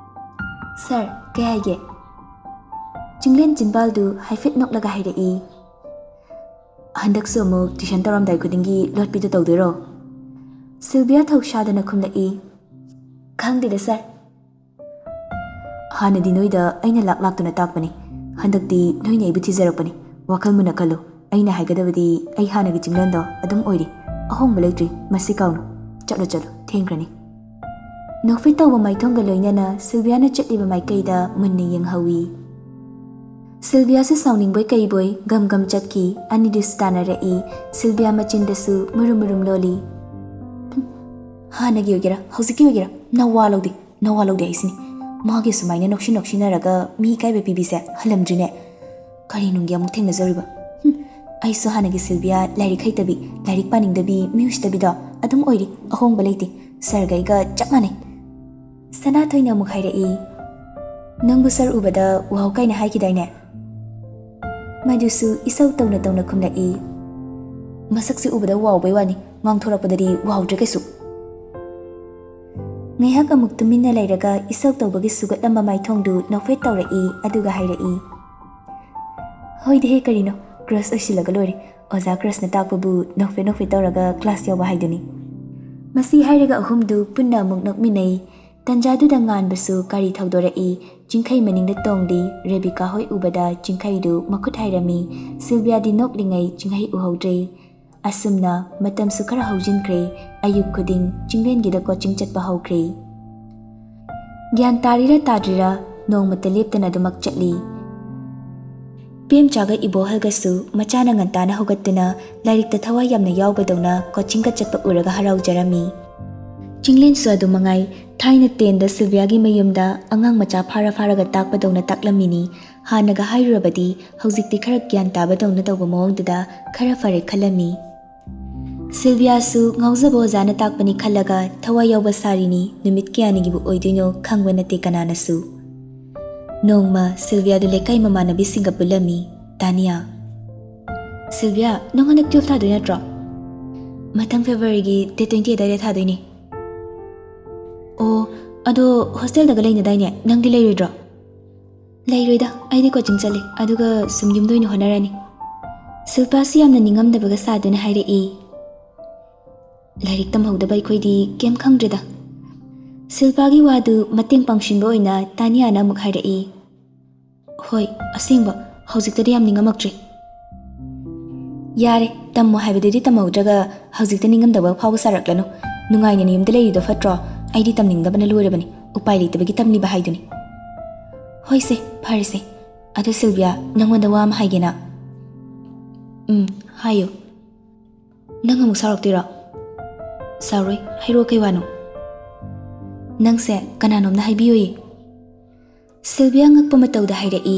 "ꯁꯥꯔ, ꯀꯩ ꯍꯥꯏꯒꯦ?" ꯆꯤꯡꯂꯦꯟ ꯆꯤꯟꯕꯥꯜꯗꯨ ꯍꯥꯏꯐꯦꯠ ꯅꯣꯛꯂꯒ ꯍꯥꯏꯔꯛꯏ, "ꯍꯟꯗꯛꯁꯨ ꯑꯃꯨꯛ ꯇ꯭ꯌꯨꯁꯟ ꯇꯧꯔꯝꯗꯥꯏ ꯈꯨꯗꯤꯡꯒꯤ ꯂꯣꯠꯄꯤꯗꯨ ꯇꯧꯗꯣꯏꯔꯣ?" ꯁꯤꯜꯚꯤꯌꯥ ꯊꯧꯁꯥꯗꯅ ꯈꯨꯝꯂꯛꯏ, "ꯈꯪꯗꯦꯗ ꯁꯥꯔ꯫" "ꯍꯥꯟꯅꯗꯤ ꯅꯣꯏꯗ ꯑꯩꯅ ꯂꯥꯛ ꯂꯥꯛꯇꯨꯅ ꯇꯥꯛꯄꯅꯤ, ꯍꯟꯗꯛꯇꯤ ꯅꯣꯏꯅ ꯑꯩꯕꯨ ꯊꯤꯖꯔꯛꯄꯅꯤ꯫ ꯋꯥꯈꯜ ꯃꯨꯟꯅ ꯈꯜꯂꯨ, ꯑꯩꯅ ꯍꯥꯏꯒꯗꯕꯗꯤ ꯑꯩ ꯍꯥꯟꯅꯒꯤ ꯆꯤꯡꯂꯦꯟꯗꯣ ꯑꯗꯨꯝ ꯑꯣꯏꯔꯤ, ꯑꯍꯣꯡꯕ ꯂꯩꯇ꯭ꯔꯤ, ꯃꯁꯤ ꯀꯥꯎꯅꯨ꯫ ꯆꯠꯂꯣ ꯆꯠꯂꯣ, ꯊꯦꯡꯈ꯭ꯔꯅꯤ꯫" ꯅꯣꯛꯐꯦꯠ ꯇꯧꯕ ꯃꯥꯏꯊꯣꯡꯒ ꯂꯣꯏꯅꯅ ꯁꯤꯜꯚꯤꯌꯥꯅ ꯆꯠꯂꯤꯕ ꯃꯥꯏꯀꯩꯗ ꯃꯨꯟꯅ ꯌꯦꯡꯍꯧꯏ꯫ ꯁꯤꯜꯚꯤꯌꯥꯁꯨ ꯁꯥꯎꯅꯤꯡꯕꯣꯏ ꯀꯩꯕꯣꯏ ꯒꯝ ꯒꯝ ꯆꯠꯈꯤ꯫ ꯑꯅꯤꯗꯨꯁꯨ ꯇꯥꯟꯅꯔꯛꯏ꯫ ꯁꯤꯜꯚꯤꯌꯥ ꯃꯆꯤꯟꯗꯁꯨ ꯃꯨꯔꯨꯝ ꯃꯨꯔꯨꯝ ꯂꯣꯜꯂꯤ꯫ "ꯍꯨꯝ, ꯍꯥꯟꯅꯒꯤ ꯑꯣꯏꯒꯦꯔꯥ ꯍꯧꯖꯤꯛꯀꯤ ꯑꯣꯏꯒꯦꯔꯥ ꯅꯋꯥ ꯂꯧꯗꯦ, ꯅꯋꯥ ꯂꯧꯗꯦ ꯍꯥꯏꯁꯤꯅꯤ꯫ ꯃꯥꯒꯤ ꯁꯨꯃꯥꯏꯅ ꯅꯣꯛꯁꯤ ꯅꯣꯛꯁꯤꯟꯅꯔꯒ ꯃꯤ ꯏꯀꯥꯏꯕ ꯄꯤꯕꯤꯁꯦ ꯍꯜꯂꯝꯗ꯭ꯔꯤꯅꯦ꯫ ꯀꯔꯤ ꯅꯨꯡꯒꯤ ꯑꯃꯨꯛ ꯊꯦꯡꯅꯖꯔꯤꯕ? ꯍꯨꯝ, ꯑꯩꯁꯨ ꯍꯥꯟꯅꯒꯤ ꯁꯤꯜꯚꯤꯌꯥ, ꯂꯥꯏꯔꯤꯛ ꯍꯩꯇꯕꯤ, ꯂꯥꯏꯔꯤꯛ ꯄꯥꯅꯤꯡꯗꯕꯤ, ꯃꯤ ꯎꯁꯤꯠꯇꯕꯤꯗꯣ ꯑꯗꯨꯝ ꯑꯣꯏꯔꯤ, ꯑꯍꯣꯡꯕ ꯂꯩꯇꯦ꯫ ꯁꯥꯔꯒ ꯑꯩꯒ ꯆꯞ ꯃꯥꯟꯅꯩ꯫" ꯁꯅꯥꯊꯣꯏꯅ ꯑꯃꯨꯛ ꯍꯥꯏꯔꯛꯏ, "ꯅꯪꯕꯨ ꯁꯥꯔ ꯎꯕꯗ ꯋꯥꯎ ꯀꯥꯏꯅ ꯍꯥꯏꯈꯤꯗꯥꯏꯅꯦ?" ꯃꯗꯨꯁꯨ ꯏꯁꯧ ꯇꯧꯅ ꯇꯧꯅ ꯈꯨꯝꯂꯛꯏ꯫ ꯃꯁꯛꯁꯤ ꯎꯕꯗ ꯋꯥꯎꯕꯩ ꯋꯥꯅꯤ, ꯉꯥꯡꯊꯣꯔꯛꯄꯗꯗꯤ ꯋꯥꯎꯗ꯭ꯔꯦ ꯀꯩꯁꯨ꯫ ꯉꯥꯏꯍꯥꯛ ꯑꯃꯨꯛ ꯇꯨꯃꯤꯟꯅ ꯂꯩꯔꯒ ꯏꯁꯧ ꯇꯧꯕꯒꯤ ꯁꯨꯒꯠꯂꯝꯕ ꯃꯥꯏꯊꯣꯡꯗꯨ ꯅꯣꯛꯐꯦꯠ ꯇꯧꯔꯛꯏ, ꯑꯗꯨꯒ ꯍꯥꯏꯔꯛꯏ, "ꯍꯣꯏꯗꯍꯦ, ꯀꯔꯤꯅꯣ, ꯀ꯭ꯔꯁ ꯑꯣꯏꯁꯤꯜꯂꯒ ꯂꯣꯏꯔꯦ꯫ ꯑꯣꯖꯥ ꯀ꯭ꯔꯁꯅ ꯇꯥꯛꯄꯕꯨ ꯅꯣꯛꯐꯦꯠ ꯅꯣꯛꯐꯦꯠ ꯇꯧꯔꯒ ꯀ꯭ꯂꯥꯁ ꯌꯥꯎꯕ ꯍꯥꯏꯗꯨꯅꯤ"꯫ ꯃꯁꯤ ꯍꯥꯏꯔꯒ ꯑꯍꯨꯝꯗꯨ ꯄꯨꯟꯅ ꯑꯃꯨꯛ ꯅꯣꯛꯃꯤꯟꯅꯩ꯫ ꯇꯟꯖꯥꯗꯨꯗ ꯉꯥꯟꯕꯁꯨ ꯒꯥꯔꯤ ꯊꯧꯗꯣꯔꯛꯏ꯫ ꯆꯤꯡꯈꯩ ꯃꯅꯤꯡꯗ ꯇꯣꯡꯂꯤ꯫ ꯔꯦꯕꯤꯀꯥ ꯍꯣꯏ ꯎꯕꯗ ꯆꯤꯡꯈꯩꯗꯨ ꯃꯈꯨꯠ ꯍꯥꯏꯔꯝꯃꯤ꯫ ꯁꯤꯜꯚꯤꯌꯥꯗꯤ ꯅꯣꯛꯂꯤꯉꯩ ꯆꯤꯡꯈꯩ ꯎꯍꯧꯗ꯭ꯔꯦ꯫ ꯑꯁꯨꯝꯅ ꯃꯇꯝꯁꯨ ꯈꯔ ꯍꯧꯖꯤꯟꯈ꯭ꯔꯦ꯫ ꯑꯌꯨꯛ ꯈꯨꯗꯤꯡ ꯆꯤꯡꯂꯦꯟꯒꯤꯗ ꯀꯣꯆꯤꯡ ꯆꯠꯄ ꯍꯧꯈ꯭ꯔꯦ꯫ ꯒ꯭ꯌꯥꯟ ꯇꯥꯔꯤꯔꯥ ꯇꯥꯗ꯭ꯔꯤꯔꯥ, ꯅꯣꯡꯃꯇ ꯂꯦꯞꯇꯅ ꯑꯗꯨꯃꯛ ꯆꯠꯂꯤ꯫ ꯄꯦꯝꯆꯥꯒ ꯏꯕꯣꯍꯜꯒꯁꯨ ꯃꯆꯥꯅ ꯉꯟꯇꯥꯅ ꯍꯧꯒꯠꯇꯨꯅ ꯂꯥꯏꯔꯤꯛꯇ ꯊꯋꯥꯏ ꯌꯥꯝꯅ ꯌꯥꯎꯕꯗꯧꯅ ꯀꯣꯆꯤꯡꯒ ꯆꯠꯄ ꯎꯔꯒ ꯍꯔꯥꯎꯖꯔꯝꯃꯤ꯫ ꯆꯤꯡꯂꯦꯟꯁꯨ ꯑꯗꯨ ꯃꯉꯥꯏ, ꯊꯥꯏꯅ ꯇꯦꯟꯗ ꯁꯤꯜꯚꯤꯌꯥꯒꯤ ꯃꯌꯨꯝꯗ ꯑꯉꯥꯡ ꯃꯆꯥ ꯐꯥꯔ ꯐꯥꯔꯒ ꯇꯥꯛꯄꯗꯧꯅ ꯇꯥꯛꯂꯝꯃꯤꯅꯤ꯫ ꯍꯥꯟꯅꯒ ꯍꯥꯏꯔꯨꯔꯕꯗꯤ ꯍꯧꯖꯤꯛꯇꯤ ꯈꯔ ꯒ꯭ꯌꯥꯟ ꯇꯥꯕꯗꯧꯅ ꯇꯧꯕ ꯃꯑꯣꯡꯗꯨꯗ ꯈꯔ ꯐꯔꯦ ꯈꯜꯂꯝꯃꯤ꯫ ꯁꯤꯜꯚꯤꯌꯥꯁꯨ ꯉꯥꯎꯖꯕ ꯑꯣꯖꯥꯅ ꯇꯥꯛꯄꯅꯤ ꯈꯜꯂꯒ ꯊꯋꯥꯏ ꯌꯥꯎꯕ ꯁꯥꯔꯤꯅꯤ꯫ ꯅꯨꯃꯤꯠ ꯀꯌꯥꯅꯤꯒꯤꯕꯨ ꯑꯣꯏꯗꯣꯏꯅꯣ ꯈꯪꯕ ꯅꯠꯇꯦ ꯀꯅꯥꯅꯁꯨ꯫ ꯅꯣꯡꯃ ꯁꯤꯜꯚꯤꯌꯥꯗꯨ ꯂꯩꯀꯥꯏ ꯃꯃꯥꯟꯅꯕꯤꯁꯤꯡꯒ ꯄꯨꯜꯂꯝꯃꯤ꯫ ꯇꯥꯅꯤꯌꯥ, "ꯁꯤꯜꯚꯤꯌꯥ, ꯅꯪ ꯍꯟꯗꯛ ꯇꯨꯌꯦꯜꯐ ꯊꯥꯗꯣꯏ ꯅꯠꯇ꯭ꯔꯣ?" "ꯃꯊꯪ ꯐꯦꯕ꯭ꯔꯨꯋꯥꯔꯤꯒꯤ ꯗꯦꯠ ꯇ꯭ꯋꯦꯟꯇꯤ ꯑꯗꯥꯏꯗ ꯊꯥꯗꯣꯏꯅꯦ"꯫ "ꯑꯣ, ꯑꯗꯣ ꯍꯣꯁꯇꯦꯜꯗꯒ ꯂꯩꯅꯗꯥꯏꯅꯦ, ꯅꯪꯗꯤ ꯂꯩꯔꯣꯏꯗ꯭ꯔꯣ?" "ꯂꯩꯔꯣꯏꯗ, ꯑꯩꯗꯤ ꯀꯣꯆꯤꯡ ꯆꯠꯂꯦ, ꯑꯗꯨꯒ ꯁꯨꯝ ꯌꯨꯝꯗ ꯑꯣꯏꯅ ꯍꯣꯠꯅꯔꯅꯤ"꯫ ꯁꯤꯜꯄꯥꯁꯤ ꯌꯥꯝꯅ ꯅꯤꯡꯉꯝꯗꯕꯒ ꯁꯥꯗꯨꯅ ꯍꯥꯏꯔꯛꯏ꯫ ꯂꯥꯏꯔꯤꯛ ꯇꯝꯍꯧꯗꯕ ꯑꯩꯈꯣꯏꯗꯤ ꯀꯩꯝ ꯈꯪꯗ꯭ꯔꯦꯗ꯫ ꯁꯤꯜꯄꯥꯒꯤ ꯋꯥꯗꯨ ꯃꯇꯦꯡ ꯄꯥꯡꯁꯤꯟꯕ ꯑꯣꯏꯅ ꯇꯥꯅꯤꯌꯥꯅ ꯑꯃꯨꯛ ꯍꯥꯏꯔꯛꯏ꯫ "ꯍꯣꯏ, ꯑꯁꯦꯡꯕ, ꯍꯧꯖꯤꯛꯇꯗꯤ ꯌꯥꯝ ꯅꯤꯡꯉꯝꯃꯛꯇ꯭ꯔꯦ"꯫ "ꯌꯥꯔꯦ, ꯇꯝꯃꯣ ꯍꯥꯏꯕꯗꯨꯗꯤ ꯇꯝꯍꯧꯗ꯭ꯔꯒ ꯍꯧꯖꯤꯛꯇ ꯅꯤꯡꯉꯝꯗꯕ ꯐꯥꯎꯕ ꯁꯥꯔꯛꯂꯅꯨ꯫ ꯅꯨꯡꯉꯥꯏꯅ ꯅꯌꯨꯝꯗ ꯂꯩꯔꯤꯗꯣ ꯐꯠꯇ꯭ꯔꯣ? ꯑꯩꯗꯤ ꯇꯝꯅꯤꯡꯗꯕꯅ ꯂꯣꯏꯔꯕꯅꯤ, ꯎꯄꯥꯏ ꯂꯩꯇꯕꯒꯤ ꯇꯝꯂꯤꯕ ꯍꯥꯏꯗꯨꯅꯤ"꯫ "ꯍꯣꯏꯁꯦ, ꯐꯔꯦꯁꯦ꯫ ꯑꯗꯣ ꯁꯤꯜꯚꯤꯌꯥ, ꯅꯪꯉꯣꯟꯗ ꯋꯥ ꯑꯃ ꯍꯥꯏꯒꯦꯅ"꯫ "ꯎꯝ, ꯍꯥꯏꯌꯨ"꯫ "ꯅꯪ ꯑꯃꯨꯛ ꯁꯥꯎꯔꯛꯇꯣꯏꯔꯣ?" "ꯁꯥꯎꯔꯣꯏ, ꯍꯥꯏꯔꯛꯑꯣ, ꯀꯩ ꯋꯥꯅꯣ?" "ꯅꯪꯁꯦ ꯀꯅꯥꯅꯣꯝꯅ ꯍꯥꯏꯕꯤꯌꯣꯌꯦ"꯫ ꯁꯤꯜꯚꯤꯌꯥ ꯉꯛꯄ ꯃꯇꯧꯗ ꯍꯥꯏꯔꯛꯏ꯫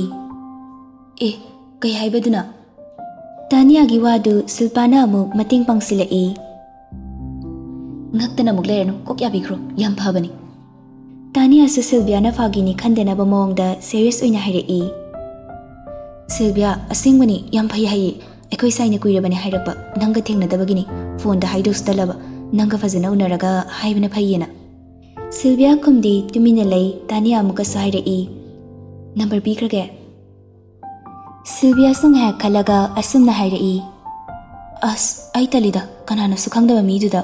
"ꯑꯦ, ꯀꯩ ꯍꯥꯏꯕꯗꯨꯅ?" ꯇꯥꯅꯤꯌꯥꯒꯤ ꯋꯥꯗꯨ ꯁꯤꯜꯄꯥꯅ ꯑꯃꯨꯛ ꯃꯇꯦꯡ ꯄꯥꯡꯁꯤꯜꯂꯛꯏ꯫ "ꯉꯛꯇꯅ ꯑꯃꯨꯛ ꯂꯩꯔꯅꯨ, ꯀꯣꯛ ꯌꯥꯕꯤꯈ꯭ꯔꯣ, ꯌꯥꯝ ꯐꯕꯅꯤ"꯫ ꯇꯥꯅꯤꯌꯥꯁꯨ ꯁꯤꯜꯚꯤꯌꯥꯅ ꯐꯥꯒꯤꯅꯤ ꯈꯟꯗꯅꯕ ꯃꯑꯣꯡꯗ ꯁꯦꯔꯤꯌꯁ ꯑꯣꯏꯅ ꯍꯥꯏꯔꯛꯏ꯫ ꯁꯤꯜꯚꯤꯌꯥ, ꯑꯁꯦꯡꯕꯅꯤ, ꯌꯥꯝ ꯐꯩ ꯍꯥꯏꯌꯦ꯫ ꯑꯩꯈꯣꯏ ꯁꯥꯏꯅ ꯀꯨꯏꯔꯕꯅꯦ ꯍꯥꯏꯔꯛꯄ, ꯅꯪꯒ ꯊꯦꯡꯅꯗꯕꯒꯤꯅꯤ꯫ ꯐꯣꯟꯗ ꯍꯥꯏꯗꯧꯁꯨ ꯇꯜꯂꯕ, ꯅꯪꯒ ꯐꯖꯅ ꯎꯅꯔꯒ ꯍꯥꯏꯕꯅ ꯐꯩꯌꯦꯅ꯫ ꯁꯤꯜꯚꯤꯌꯥ ꯈꯨꯝꯗꯦ, ꯇꯨꯃꯤꯟꯅ ꯂꯩ꯫ ꯇꯥꯅꯤꯌꯥ ꯑꯃꯨꯛꯀꯁꯨ ꯍꯥꯏꯔꯛꯏ, "ꯅꯝꯕꯔ ꯄꯤꯈ꯭ꯔꯒꯦ?" ꯁꯤꯜꯚꯤꯌꯥꯁꯨ ꯉꯥꯏꯍꯥꯛ ꯈꯜꯂꯒ ꯑꯁꯨꯝꯅ ꯍꯥꯏꯔꯛꯏ, "ꯑꯁ, ꯑꯩ ꯇꯜꯂꯤꯗ, ꯀꯅꯥꯅꯣꯁꯨ ꯈꯪꯗꯕ ꯃꯤꯗꯨꯗ꯫"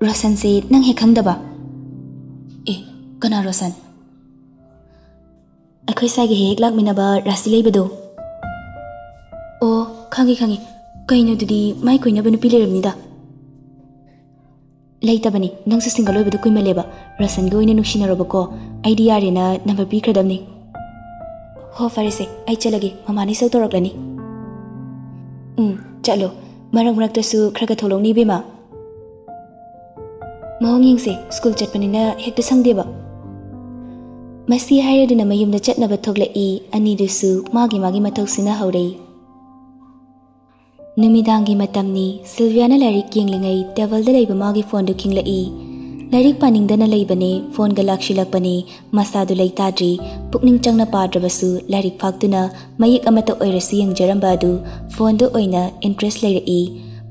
"ꯔꯣꯁꯟꯁꯦ ꯅꯪ ꯍꯦꯛ ꯈꯪꯗꯕ?" "ꯑꯦ, ꯀꯅꯥ ꯔꯣꯁꯟ?" "ꯑꯩꯈꯣꯏ ꯁꯥꯏꯒ ꯍꯦꯛ ꯍꯦꯛ ꯂꯥꯛꯃꯤꯟꯅꯕ ꯔꯥꯁꯤ ꯂꯩꯕꯗꯣ?" "ꯑꯣ, ꯈꯪꯉꯤ, ꯈꯪꯉꯤ꯫ ꯀꯩꯅꯣ, ꯑꯗꯨꯗꯤ ꯃꯥꯏ ꯀꯣꯏꯅꯕ ꯅꯨꯄꯤ ꯂꯩꯔꯝꯅꯤꯗ꯫" "ꯂꯩꯇꯕꯅꯤ, ꯅꯪꯁꯨ ꯁꯤꯡꯒꯜ ꯑꯣꯏꯕꯗꯣ ꯀꯨꯏꯃꯜꯂꯦꯕ꯫ ꯔꯣꯁꯟꯒ ꯑꯣꯏꯅ ꯅꯨꯡꯁꯤꯅꯔꯣꯕꯀꯣ꯫ ꯑꯩꯗꯤ ꯌꯥꯔꯦꯅ ꯅꯝꯕꯔ ꯄꯤꯈ꯭ꯔꯗꯕꯅꯤ꯫" "ꯍꯣ, ꯐꯔꯦꯁꯦ, ꯑꯩ ꯆꯠꯂꯒꯦ, ꯃꯃꯥꯅ ꯏꯁꯧ ꯇꯧꯔꯛꯂꯅꯤ꯫" "ꯎꯝ, ꯆꯠꯂꯣ꯫ ꯃꯔꯛ ꯃꯔꯛꯇꯁꯨ ꯈꯔ ꯈꯔ ꯊꯣꯛꯂꯛꯎꯅꯦ, ꯏꯕꯦꯝꯃ꯫ ꯃꯑꯣꯡ ꯌꯦꯡꯁꯦ, ꯁ꯭ꯀꯨꯜ ꯆꯠꯄꯅꯤꯅ ꯍꯦꯛꯇ ꯁꯪꯗꯦꯕ꯫" ꯃꯁꯤ ꯍꯥꯏꯔꯗꯨꯅ ꯃꯌꯨꯝꯗ ꯆꯠꯅꯕ ꯊꯣꯛꯂꯛꯏ꯫ ꯑꯅꯤꯗꯨꯁꯨ ꯃꯥꯒꯤ ꯃꯥꯒꯤ ꯃꯊꯧ ꯁꯤꯟꯅꯍꯧꯔꯦ꯫ ꯅꯨꯃꯤꯗꯥꯡꯒꯤ ꯃꯇꯝꯅꯤ꯫ ꯁꯤꯜꯚꯤꯌꯥꯅ ꯂꯥꯏꯔꯤꯛ ꯌꯦꯡꯂꯤꯉꯩ ꯇꯦꯕꯜꯗ ꯂꯩꯕ ꯃꯥꯒꯤ ꯐꯣꯟꯗꯨ ꯈꯤꯡꯂꯛꯏ꯫ ꯂꯥꯏꯔꯤꯛ ꯄꯥꯅꯤꯡꯗꯅ ꯂꯩꯕꯅꯦ, ꯐꯣꯟꯒ ꯂꯥꯛꯁꯤꯜꯂꯛꯄꯅꯦ꯫ ꯃꯁꯥꯗꯨ ꯂꯩꯇꯥꯗ꯭ꯔꯤ꯫ ꯄꯨꯛꯅꯤꯡ ꯆꯪꯅ ꯄꯥꯗ꯭ꯔꯕꯁꯨ ꯂꯥꯏꯔꯤꯛ ꯐꯥꯛꯇꯨꯅ ꯃꯌꯦꯛ ꯑꯃꯠꯇ ꯑꯣꯏꯔꯁꯨ ꯌꯦꯡꯖꯔꯝꯕ ꯑꯗꯨ ꯐꯣꯟꯗ ꯑꯣꯏꯅ ꯏꯟꯇꯔꯦꯁ ꯂꯩꯔꯛꯏ꯫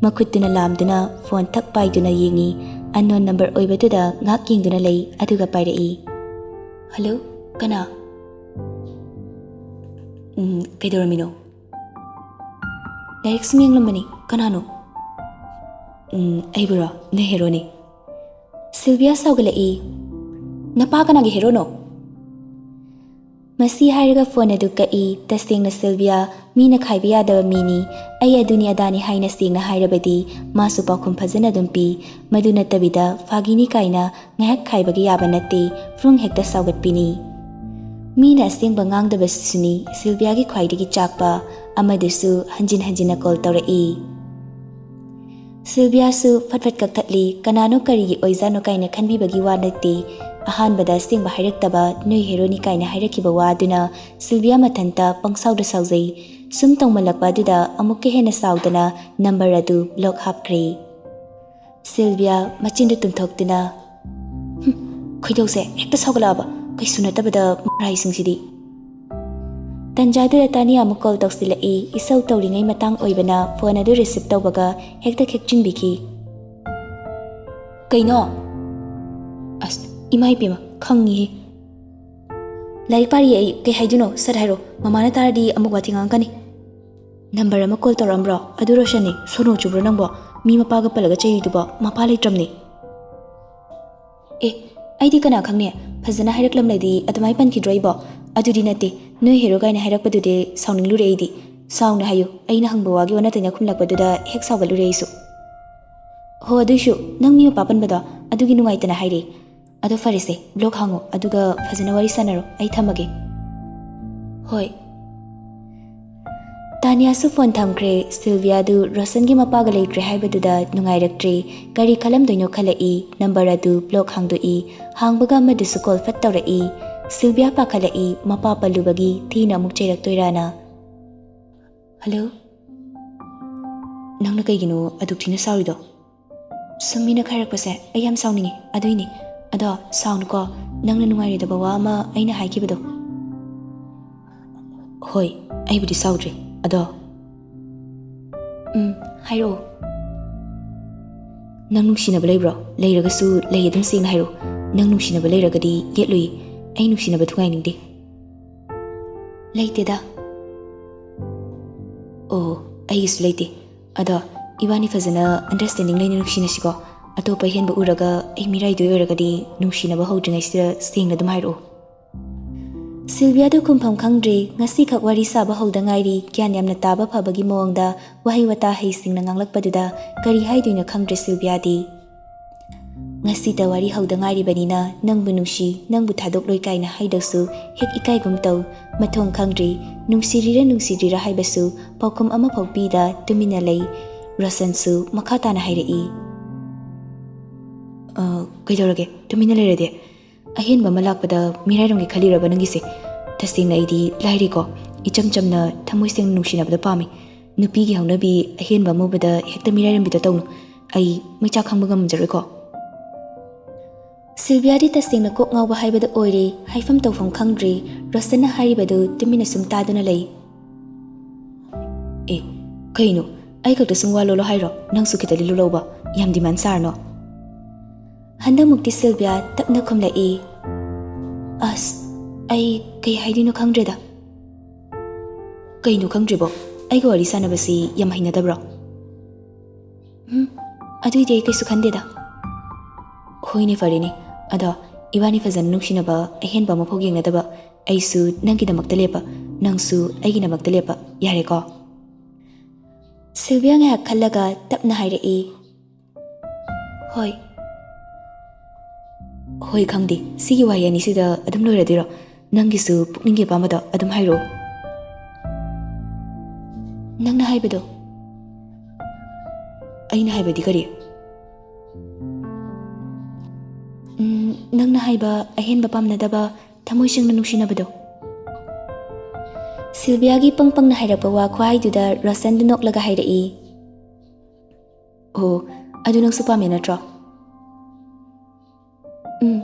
ꯃꯈꯨꯠꯇꯨꯅ ꯂꯥꯝꯗꯨꯅ ꯐꯣꯟ ꯊꯛ ꯄꯥꯏꯗꯨꯅ ꯌꯦꯡꯏ꯫ ꯑꯟꯅꯣꯟ ꯅꯝꯕꯔ ꯑꯣꯏꯕꯗꯨꯗ ꯉꯥꯏꯍꯥꯛ ꯌꯦꯡꯗꯨꯅ ꯂꯩ, ꯑꯗꯨꯒ ꯄꯥꯏꯔꯛꯏ꯫ "ꯍꯜꯂꯣ, ꯀꯅꯥ?" "ꯎꯝ, ꯀꯩꯗꯧꯔꯝꯃꯤꯅꯣ?" "ꯂꯥꯏꯔꯤꯛ ꯁꯨꯝ ꯌꯦꯡꯂꯝꯕꯅꯤ꯫ ꯀꯅꯥꯅꯣ?" "ꯎꯝ, ꯑꯩꯕꯨꯔꯣ? ꯅꯣꯏ ꯍꯦꯔꯣꯅꯤ꯫" ꯁꯤꯜꯚꯤꯌꯥ ꯁꯥꯎꯒꯠꯂꯛꯏ꯫ "ꯅꯄꯥ ꯀꯅꯥꯒꯤ ꯍꯦꯔꯣꯅꯣ?" ꯃꯁꯤ ꯍꯥꯏꯔꯒ ꯐꯣꯟ ꯑꯗꯨ ꯀꯛꯏ꯫ ꯇꯁꯦꯡꯅ ꯁꯤꯜꯚꯤꯌꯥ ꯃꯤꯅ ꯈꯥꯏꯕ ꯌꯥꯗꯕ ꯃꯤꯅꯤ꯫ ꯑꯩ ꯑꯗꯨꯅꯤ ꯑꯗꯥꯅꯤ ꯍꯥꯏꯅ ꯁꯦꯡꯅ ꯍꯥꯏꯔꯕꯗꯤ ꯃꯥꯁꯨ ꯄꯥꯎꯈꯨꯝ ꯐꯖꯅ ꯑꯗꯨꯝ ꯄꯤ꯫ ꯃꯗꯨ ꯅꯠꯇꯕꯤꯗ ꯐꯥꯒꯤꯅꯤ ꯀꯥꯏꯅ ꯉꯥꯏꯍꯥꯛ ꯈꯥꯏꯕꯒ ꯌꯥꯕ ꯅꯠꯇꯦ꯫ ꯐ꯭ꯔꯨꯡ ꯍꯦꯛꯇ ꯁꯥꯎꯒꯠꯄꯤꯅꯤ꯫ ꯃꯤꯅ ꯑꯁꯦꯡꯕ ꯉꯥꯡꯗꯕꯁꯤꯁꯨꯅꯤ ꯁꯤꯜꯚꯤꯌꯥꯒꯤ ꯈ꯭ꯋꯥꯏꯗꯒꯤ ꯆꯥꯛꯄ꯫ ꯑꯃꯗꯨꯁꯨ ꯍꯟꯖꯤꯟ ꯍꯟꯖꯤꯟꯅ ꯀꯣꯜ ꯇꯧꯔꯛꯏ꯫ ꯁꯤꯜꯚꯤꯌꯥꯁꯨ ꯐꯠ ꯐꯠ ꯀꯛꯊꯠꯂꯤ꯫ ꯀꯅꯥꯅꯣ, ꯀꯔꯤꯒꯤ ꯑꯣꯏꯖꯥꯠꯅꯣ ꯀꯥꯏꯅ ꯈꯟꯕꯤꯕꯒꯤ ꯋꯥ ꯅꯠꯇꯦ꯫ ꯑꯍꯥꯟꯕꯗ ꯑꯁꯦꯡꯕ ꯍꯥꯏꯔꯛꯇꯕ, ꯅꯣꯏ ꯍꯦꯔꯣꯅꯤ ꯀꯥꯏꯅ ꯍꯥꯏꯔꯛꯈꯤꯕ ꯋꯥꯗꯨꯅ ꯁꯤꯜꯚꯤꯌꯥ ꯃꯊꯟꯇ ꯄꯪꯁꯥꯎꯗ ꯁꯥꯎꯖꯩ꯫ ꯁꯨꯝ ꯇꯧꯃꯜꯂꯛꯄ ꯑꯗꯨꯗ ꯑꯃꯨꯛꯀ ꯍꯦꯟꯅ ꯁꯥꯎꯗꯅ ꯅꯝꯕꯔ ꯑꯗꯨ ꯕ꯭ꯂꯣꯛ ꯍꯥꯞꯈ꯭ꯔꯦ꯫ ꯁꯤꯜꯚꯤꯌꯥ ꯃꯆꯤꯟꯗꯨ ꯇꯨꯝꯊꯣꯛꯇꯨꯅ, "ꯍꯨꯝ, ꯈꯣꯏꯗꯧꯁꯦ ꯍꯦꯛꯇ ꯁꯥꯎꯒꯠꯂꯛꯑꯕ, ꯀꯩꯁꯨ ꯅꯠꯇꯕꯗ ꯃꯔꯥꯏꯁꯤꯡꯁꯤꯗꯤ꯫" ꯇꯟꯖꯥꯗꯨꯗ ꯇꯥꯅꯤꯌꯥ ꯑꯃꯨꯛ ꯀꯣꯜ ꯇꯧꯁꯤꯜꯂꯛꯏ꯫ ꯏꯁꯧ ꯇꯧꯔꯤꯉꯩ ꯃꯇꯥꯡ ꯑꯣꯏꯕꯅ ꯐꯣꯟ ꯑꯗꯨ ꯔꯤꯁꯤꯞ ꯇꯧꯕꯒ ꯍꯦꯛꯇ ꯈꯦꯛꯆꯤꯟꯕꯤꯈꯤ꯫ "ꯀꯩꯅꯣ? ꯑꯁ, ꯏꯃꯥ ꯏꯄꯦꯝꯃ, ꯈꯪꯉꯤꯍꯦ꯫ ꯂꯥꯏꯔꯤꯛ ꯄꯥꯔꯤꯌꯦ ꯑꯩ꯫ ꯀꯩ ꯍꯥꯏꯗꯣꯏꯅꯣ? ꯁꯠ ꯍꯥꯏꯔꯣ꯫ ꯃꯃꯥꯅ ꯇꯥꯔꯗꯤ ꯑꯃꯨꯛ ꯋꯥꯊꯤ ꯉꯥꯡꯉꯛꯀꯅꯤ꯫ ꯅꯝꯕꯔ ꯑꯃ ꯀꯣꯜ ꯇꯧꯔꯛꯑꯝꯕ꯭ꯔꯣ? ꯑꯗꯨ ꯔꯣꯁꯟꯅꯤ꯫ ꯁꯣꯅꯣ ꯆꯨꯕ꯭ꯔꯣ ꯅꯪꯕꯣ? ꯃꯤ ꯃꯄꯥꯒ ꯄꯜꯂꯒ ꯆꯩꯔꯤꯗꯨꯕꯣ? ꯃꯄꯥ ꯂꯩꯇ꯭ꯔꯝꯅꯤ꯫ ꯑꯦ, ꯑꯩꯗꯤ ꯀꯅꯥ ꯈꯪꯅꯤ? ꯐꯖꯅ ꯍꯥꯏꯔꯛꯂꯝꯂꯗꯤ ꯑꯗꯨꯃꯥꯏ ꯄꯟꯈꯤꯗ꯭ꯔꯣ ꯑꯩꯕꯣ? ꯑꯗꯨꯗꯤ ꯅꯠꯇꯦ, ꯅꯣꯏ ꯍꯦꯔꯣ ꯒꯥꯏꯅ ꯍꯥꯏꯔꯛꯄꯗꯨꯗꯤ ꯁꯥꯎꯅꯤꯡꯂꯨꯔꯦ ꯑꯩꯗꯤ꯫ ꯁꯥꯎꯅ ꯍꯥꯏꯌꯨ, ꯑꯩꯅ ꯍꯪꯕ ꯋꯥꯒꯤ ꯑꯣꯟꯅ ꯇꯩꯅ ꯈꯨꯝꯂꯛꯄꯗꯨꯗ ꯍꯦꯛ ꯁꯥꯎꯒꯠꯂꯨꯔꯦ ꯑꯩꯁꯨ꯫ ꯍꯣ, ꯑꯗꯨꯏꯁꯨ ꯅꯪ ꯃꯤ ꯃꯄꯥ ꯄꯟꯕꯗꯣ ꯑꯗꯨꯒꯤ ꯅꯨꯡꯉꯥꯏꯇꯅ ꯍꯥꯏꯔꯦ꯫ ꯑꯗꯣ ꯐꯔꯦꯁꯦ, ꯕ꯭ꯂꯣꯛ ꯍꯥꯡꯉꯣ, ꯑꯗꯨꯒ ꯐꯖꯅ ꯋꯥꯔꯤ ꯁꯥꯟꯅꯔꯣ, ꯑꯩ ꯊꯝꯃꯒꯦ꯫ ꯍꯣꯏ꯫ ꯇꯥꯅꯤꯌꯥꯁꯨ ꯐꯣꯟ ꯊꯝꯈ꯭ꯔꯦ꯫ ꯁꯤꯜꯚꯤꯌꯥꯗꯨ ꯔꯣꯁꯟꯒꯤ ꯃꯄꯥꯒ ꯂꯩꯇ꯭ꯔꯦ ꯍꯥꯏꯕꯗꯨꯗ ꯅꯨꯡꯉꯥꯏꯔꯛꯇ꯭ꯔꯦ꯫ ꯀꯔꯤ ꯈꯜꯂꯝꯗꯣꯏꯅꯣ ꯈꯜꯂꯛꯏ꯫ ꯅꯝꯕꯔ ꯑꯗꯨ ꯕ꯭ꯂꯣꯛ ꯍꯥꯡꯗꯣꯛꯏ꯫ ꯍꯥꯡꯕꯒ ꯑꯃꯗꯨꯁꯨ ꯀꯣꯜ ꯐꯠ ꯇꯧꯔꯛꯏ꯫ ꯁꯤꯜꯚꯤꯌꯥ ꯄꯥꯈꯠꯂꯛꯏ꯫ ꯃꯄꯥ ꯄꯜꯂꯨꯕꯒꯤ ꯊꯤꯅ ꯑꯃꯨꯛ ꯆꯩꯔꯛꯇꯣꯏꯔꯥꯅ꯫ "ꯍꯜꯂꯣ꯫ ꯅꯪꯅ ꯀꯩꯒꯤꯅꯣ ꯑꯗꯨꯛ ꯊꯤꯅ ꯁꯥꯎꯔꯤꯗꯣ?" "ꯁꯨꯝ ꯃꯤꯅ ꯈꯥꯏꯔꯛꯄꯁꯦ ꯑꯩ ꯌꯥꯝ ꯁꯥꯎꯅꯤꯡꯉꯤ, ꯑꯗꯨꯏꯅꯤ꯫ ꯑꯗꯣ ꯁꯥꯎꯅꯨꯀꯣ, ꯅꯪꯅ ꯅꯨꯡꯉꯥꯏꯔꯣꯏꯗꯕ ꯋꯥ ꯑꯃ ꯑꯩꯅ ꯍꯥꯏꯈꯤꯕꯗꯣ꯫" "ꯍꯣꯏ, ꯑꯩꯕꯨꯗꯤ ꯁꯥꯎꯗ꯭ꯔꯤ꯫ ꯑꯗꯣ..." "ꯎꯝ, ꯍꯥꯏꯔꯛꯑꯣ꯫" "ꯅꯪ ꯅꯨꯡꯁꯤꯅꯕ ꯂꯩꯕ꯭ꯔꯣ? ꯂꯩꯔꯒꯁꯨ ꯂꯩ ꯑꯗꯨꯝ ꯁꯦꯡꯅ ꯍꯥꯏꯔꯛꯑꯣ꯫ ꯅꯪ ꯅꯨꯡꯁꯤꯅꯕ ꯂꯩꯔꯒꯗꯤ ꯌꯦꯠꯂꯨꯏ꯫ ꯑꯩ ꯅꯨꯡꯁꯤꯅꯕ ꯊꯨꯒꯥꯏꯅꯤꯡꯗꯦ꯫" "ꯂꯩꯇꯦꯗ꯫" "ꯑꯣ, ꯑꯩꯒꯤꯁꯨ ꯂꯩꯇꯦ꯫ ꯑꯗꯣ ꯏꯕꯥꯅꯤ ꯐꯖꯅ ꯑꯟꯗꯔꯁꯇꯦꯟꯗꯤꯡ ꯂꯩꯅ ꯅꯨꯡꯁꯤꯅꯁꯤꯀꯣ꯫ ꯑꯇꯣꯞꯄ ꯍꯦꯟꯕ ꯎꯔꯒ ꯑꯩ ꯃꯤꯔꯥꯏꯗꯣꯏ ꯑꯣꯏꯔꯒꯗꯤ ꯅꯨꯡꯁꯤꯅꯕ ꯍꯧꯗ꯭ꯔꯤꯉꯩꯁꯤꯗ ꯁꯦꯡꯅ ꯑꯗꯨꯝ ꯍꯥꯏꯔꯛꯑꯣ꯫" ꯁꯤꯜꯚꯤꯌꯥꯗꯨ ꯈꯨꯝꯐꯝ ꯈꯪꯗ꯭ꯔꯦ꯫ ꯉꯁꯤꯈꯛ ꯋꯥꯔꯤ ꯁꯥꯕ ꯍꯧꯗ ꯉꯥꯏꯔꯤ꯫ ꯒ꯭ꯌꯥꯟ ꯌꯥꯝꯅ ꯇꯥꯕ ꯐꯕꯒꯤ ꯃꯑꯣꯡꯗ ꯋꯥꯍꯩ ꯋꯥꯇꯥ ꯍꯩꯁꯤꯡꯅ ꯉꯥꯡꯂꯛꯄꯗꯨꯗ ꯀꯔꯤ ꯍꯥꯏꯗꯣꯏꯅꯣ ꯈꯪꯗ꯭ꯔꯦ ꯁꯤꯜꯚꯤꯌꯥꯗꯤ꯫ "ꯉꯁꯤꯇ ꯋꯥꯔꯤ ꯍꯧꯗ ꯉꯥꯏꯔꯤꯕꯅꯤꯅ ꯅꯪꯕꯨ ꯅꯨꯡꯁꯤ, ꯅꯪꯕꯨ ꯊꯥꯗꯣꯛꯂꯣꯏ" ꯀꯥꯏꯅ ꯍꯥꯏꯗꯧꯁꯨ ꯍꯦꯛ ꯏꯀꯥꯏꯒꯨꯝ ꯇꯧ꯫ ꯃꯊꯣꯡ ꯈꯪꯗ꯭ꯔꯤ꯫ ꯅꯨꯡꯁꯤꯔꯤꯔ ꯅꯨꯡꯁꯤꯗ꯭ꯔꯤꯔ ꯍꯥꯏꯕꯁꯨ ꯄꯥꯎꯈꯨꯝ ꯑꯃꯐꯥꯎ ꯄꯤꯗ ꯇꯨꯃꯤꯟꯅ ꯂꯩ꯫ ꯔꯣꯁꯟꯁꯨ ꯃꯈꯥ ꯇꯥꯅ ꯍꯥꯏꯔꯛꯏ꯫ "ꯑ, ꯀꯩꯗꯧꯔꯒꯦ? ꯇꯨꯃꯤꯟꯅ ꯂꯩꯔꯗꯤ? ꯑꯍꯦꯟꯕ ꯑꯃ ꯂꯥꯛꯄꯗ ꯃꯤꯔꯥꯏꯔꯝꯒꯦ ꯈꯜꯂꯤꯔꯕ ꯅꯪꯒꯤꯁꯦ? ꯇꯁꯦꯡꯅ ꯑꯩꯗꯤ ꯂꯥꯏꯔꯤꯀꯣ, ꯏꯆꯝ ꯆꯝꯅ ꯊꯃꯣꯏ ꯁꯦꯡꯅ ꯅꯨꯡꯁꯤꯅꯕꯗ ꯄꯥꯝꯃꯤ꯫ ꯅꯨꯄꯤꯒꯤ ꯍꯧꯅꯕꯤ ꯑꯍꯦꯟꯕ ꯑꯃ ꯎꯕꯗ ꯍꯦꯛꯇ ꯃꯤꯔꯥꯏꯔꯝꯕꯤꯗ ꯇꯧꯅꯨ꯫ ꯑꯩ ꯃꯩꯆꯥꯛ ꯈꯪꯕ ꯉꯝꯖꯔꯣꯏꯀꯣ꯫" ꯁꯤꯜꯚꯤꯌꯥꯗꯤ ꯇꯁꯦꯡꯅ ꯀꯣꯛ ꯉꯥꯎꯕ ꯍꯥꯏꯕꯗꯨ ꯑꯣꯏꯔꯦ꯫ ꯍꯥꯏꯐꯝ ꯇꯧꯐꯝ ꯈꯪꯗ꯭ꯔꯦ꯫ ꯔꯣꯁꯟꯅ ꯍꯥꯏꯔꯤꯕꯗꯨ ꯇꯨꯃꯤꯟꯅ ꯁꯨꯝ ꯇꯥꯗꯨꯅ ꯂꯩ꯫ "ꯑꯦ, ꯀꯩꯅꯣ? ꯑꯩ ꯈꯛꯇ ꯁꯨꯝ ꯋꯥ ꯂꯣꯜꯂꯣ ꯍꯥꯏꯔꯣ? ꯅꯪꯁꯨ ꯈꯤꯇ ꯂꯤꯂꯨ ꯂꯧꯕ꯫ ꯌꯥꯝ ꯗꯤꯃꯥꯟ ꯁꯥꯔꯅꯣ꯫" ꯍꯟꯗꯛꯃꯨꯛꯇꯤ ꯁꯤꯜꯚꯤꯌꯥ ꯇꯞꯅ ꯈꯨꯝꯂꯛꯏ꯫ "ꯑꯁ, ꯑꯩ ꯀꯩ ꯍꯥꯏꯗꯣꯏꯅꯣ ꯈꯪꯗ꯭ꯔꯦꯗ꯫" "ꯀꯩꯅꯣ ꯈꯪꯗ꯭ꯔꯤꯕꯣ? ꯑꯩꯒ ꯋꯥꯔꯤ ꯁꯥꯟꯅꯕꯁꯤ ꯌꯥꯝ ꯍꯩꯅꯗꯕ꯭ꯔꯣ?" "ꯎꯝ, ꯑꯗꯨꯏꯗꯤ ꯑꯩ ꯀꯩꯁꯨ ꯈꯟꯗꯦꯗ꯫" "ꯍꯣꯏꯅꯦ, ꯐꯔꯦꯅꯦ꯫ ꯑꯗꯣ ꯏꯕꯥꯅꯤ ꯐꯖꯅ ꯅꯨꯡꯁꯤꯅꯕ, ꯑꯍꯦꯟꯕ ꯑꯃꯐꯥꯎ ꯌꯦꯡꯅꯗꯕ, ꯑꯩꯁꯨ ꯅꯪꯒꯤꯗꯃꯛꯇ ꯂꯦꯞꯄ, ꯅꯪꯁꯨ ꯑꯩꯒꯤꯗꯃꯛꯇ ꯂꯦꯞꯄ, ꯌꯥꯔꯦꯀꯣ?" ꯁꯤꯜꯚꯤꯌꯥ ꯉꯥꯏꯍꯥꯛ ꯈꯜꯂꯒ ꯇꯞꯅ ꯍꯥꯏꯔꯛꯏ, "ꯍꯣꯏ꯫" "ꯍꯣꯏ, ꯈꯪꯗꯦ, ꯁꯤꯒꯤ ꯋꯥꯍꯩ ꯑꯅꯤꯁꯤꯗ ꯑꯗꯨꯝ ꯂꯣꯏꯔꯗꯣꯏꯔꯣ? ꯅꯪꯒꯤꯁꯨ ꯄꯨꯛꯅꯤꯡꯒꯤ ꯑꯄꯥꯝꯕꯗꯣ ꯑꯗꯨꯝ ꯍꯥꯏꯔꯛꯑꯣ꯫" "ꯅꯪꯅ ꯍꯥꯏꯕꯗꯣ꯫" "ꯑꯩꯅ ꯍꯥꯏꯕꯗꯤ ꯀꯔꯤ?" "ꯎꯝ, ꯅꯪꯅ ꯍꯥꯏꯕ ꯑꯍꯦꯟꯕ ꯄꯥꯝꯅꯗꯕ, ꯊꯃꯣꯏ ꯁꯦꯡꯅ ꯅꯨꯡꯁꯤꯅꯕꯗꯣ꯫" ꯁꯤꯜꯚꯤꯌꯥꯒꯤ ꯄꯪ ꯄꯪꯅ ꯍꯥꯏꯔꯛꯄ ꯋꯥ ꯈꯨꯍꯥꯏꯗꯨꯗ ꯔꯣꯁꯟꯗꯨ ꯅꯣꯛꯂꯒ ꯍꯥꯏꯔꯛꯏ, "ꯑꯣ, ꯑꯗꯨ ꯅꯪꯁꯨ ꯄꯥꯝꯃꯦ ꯅꯠꯇ꯭ꯔꯣ?" "ꯎꯝ꯫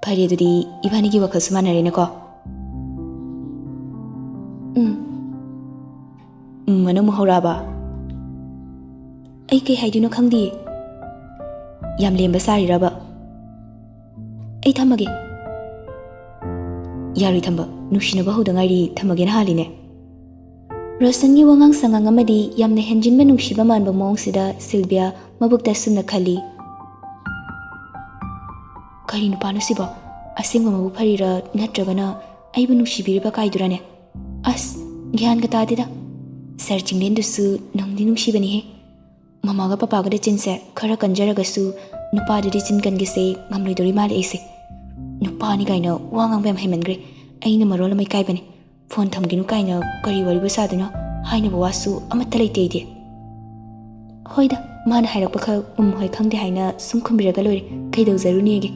ꯐꯔꯦ, ꯑꯗꯨꯗꯤ ꯏꯕꯥꯅꯤꯒꯤ ꯋꯥꯈꯜꯁꯨ ꯃꯥꯟꯅꯔꯦꯅꯦꯀꯣ꯫" "ꯎꯝ꯫" "ꯎꯝ" ꯑꯅ ꯑꯃꯨꯛ ꯍꯧꯔꯛꯑꯕ? ꯑꯩ ꯀꯩ ꯍꯥꯏꯗꯣꯏꯅꯣ ꯈꯪꯗꯤꯌꯦ꯫ "ꯌꯥꯝ ꯂꯦꯝꯕ ꯁꯥꯔꯤꯔꯕ?" "ꯑꯩ ꯊꯝꯃꯒꯦ꯫" "ꯌꯥꯔꯣꯏ ꯊꯝꯕ, ꯅꯨꯡꯁꯤꯅꯕ ꯍꯧꯗ ꯉꯥꯏꯔꯤ, ꯊꯝꯃꯒꯦꯅ ꯍꯥꯜꯂꯤꯅꯦ꯫" ꯔꯣꯁꯟꯒꯤ ꯋꯥꯉꯥꯡ ꯁꯉꯥꯡ ꯑꯃꯗꯤ ꯌꯥꯝꯅ ꯍꯦꯟꯖꯤꯟꯕ ꯅꯨꯡꯁꯤꯕ ꯃꯥꯟꯕ ꯃꯑꯣꯡꯁꯤꯗ ꯁꯤꯜꯚꯤꯌꯥ ꯃꯕꯨꯛꯇ ꯑꯁꯨꯝꯅ ꯈꯜꯂꯤ, "ꯀꯔꯤ ꯅꯨꯄꯥꯅꯣ ꯁꯤꯕꯣ? ꯑꯁꯦꯡꯕ ꯃꯕꯨꯛ ꯐꯔꯤꯔꯥ, ꯅꯠꯇ꯭ꯔꯒꯅ ꯑꯩꯕꯨ ꯅꯨꯡꯁꯤꯕꯤꯔꯤꯕ ꯀꯥꯏꯗꯨꯔꯅꯦ? ꯑꯁ, ꯒ꯭ꯌꯥꯟꯒ ꯇꯥꯗꯦꯗ꯫ ꯁꯥꯔ ꯆꯤꯡꯂꯦꯟꯗꯨꯁꯨ ꯅꯨꯡꯗꯤ ꯅꯨꯡꯁꯤꯕꯅꯤꯍꯦ꯫ ꯃꯃꯥꯒ ꯄꯄꯥꯒꯗ ꯆꯤꯟꯁꯦ ꯈꯔ ꯀꯟꯖꯔꯒꯁꯨ ꯅꯨꯄꯥꯗꯨꯗꯤ ꯆꯤꯟ ꯀꯟꯒꯦꯁꯦ ꯉꯝꯂꯣꯏꯗꯧꯔꯤ ꯃꯥꯜꯂꯦ ꯑꯩꯁꯦ꯫ ꯅꯨꯄꯥꯅꯤ ꯀꯥꯏꯅ ꯋꯥ ꯉꯥꯡꯕ ꯌꯥꯝ ꯍꯩꯃꯟꯈ꯭ꯔꯦ꯫ ꯑꯩꯅ ꯃꯔꯣꯜ ꯑꯃ ꯏꯀꯥꯏꯕꯅꯦ꯫ ꯐꯣꯟ ꯊꯝꯈꯤꯅꯨ ꯀꯥꯏꯅ ꯀꯔꯤ ꯋꯥꯔꯤꯕꯨ ꯁꯥꯗꯣꯏꯅꯣ? ꯍꯥꯏꯅꯕ ꯋꯥꯁꯨ ꯑꯃꯠꯇ ꯂꯩꯇꯦ ꯑꯩꯗꯤ꯫" "ꯍꯣꯏꯗ, ꯃꯥꯅ ꯍꯥꯏꯔꯛꯄꯈꯛ ꯎꯝ ꯍꯣꯏ ꯈꯪꯗꯦ ꯍꯥꯏꯅ ꯁꯨꯝ ꯈꯨꯝꯕꯤꯔꯒ ꯂꯣꯏꯔꯦ꯫ ꯀꯩꯗꯧꯖꯔꯨꯅꯤꯒꯦ?"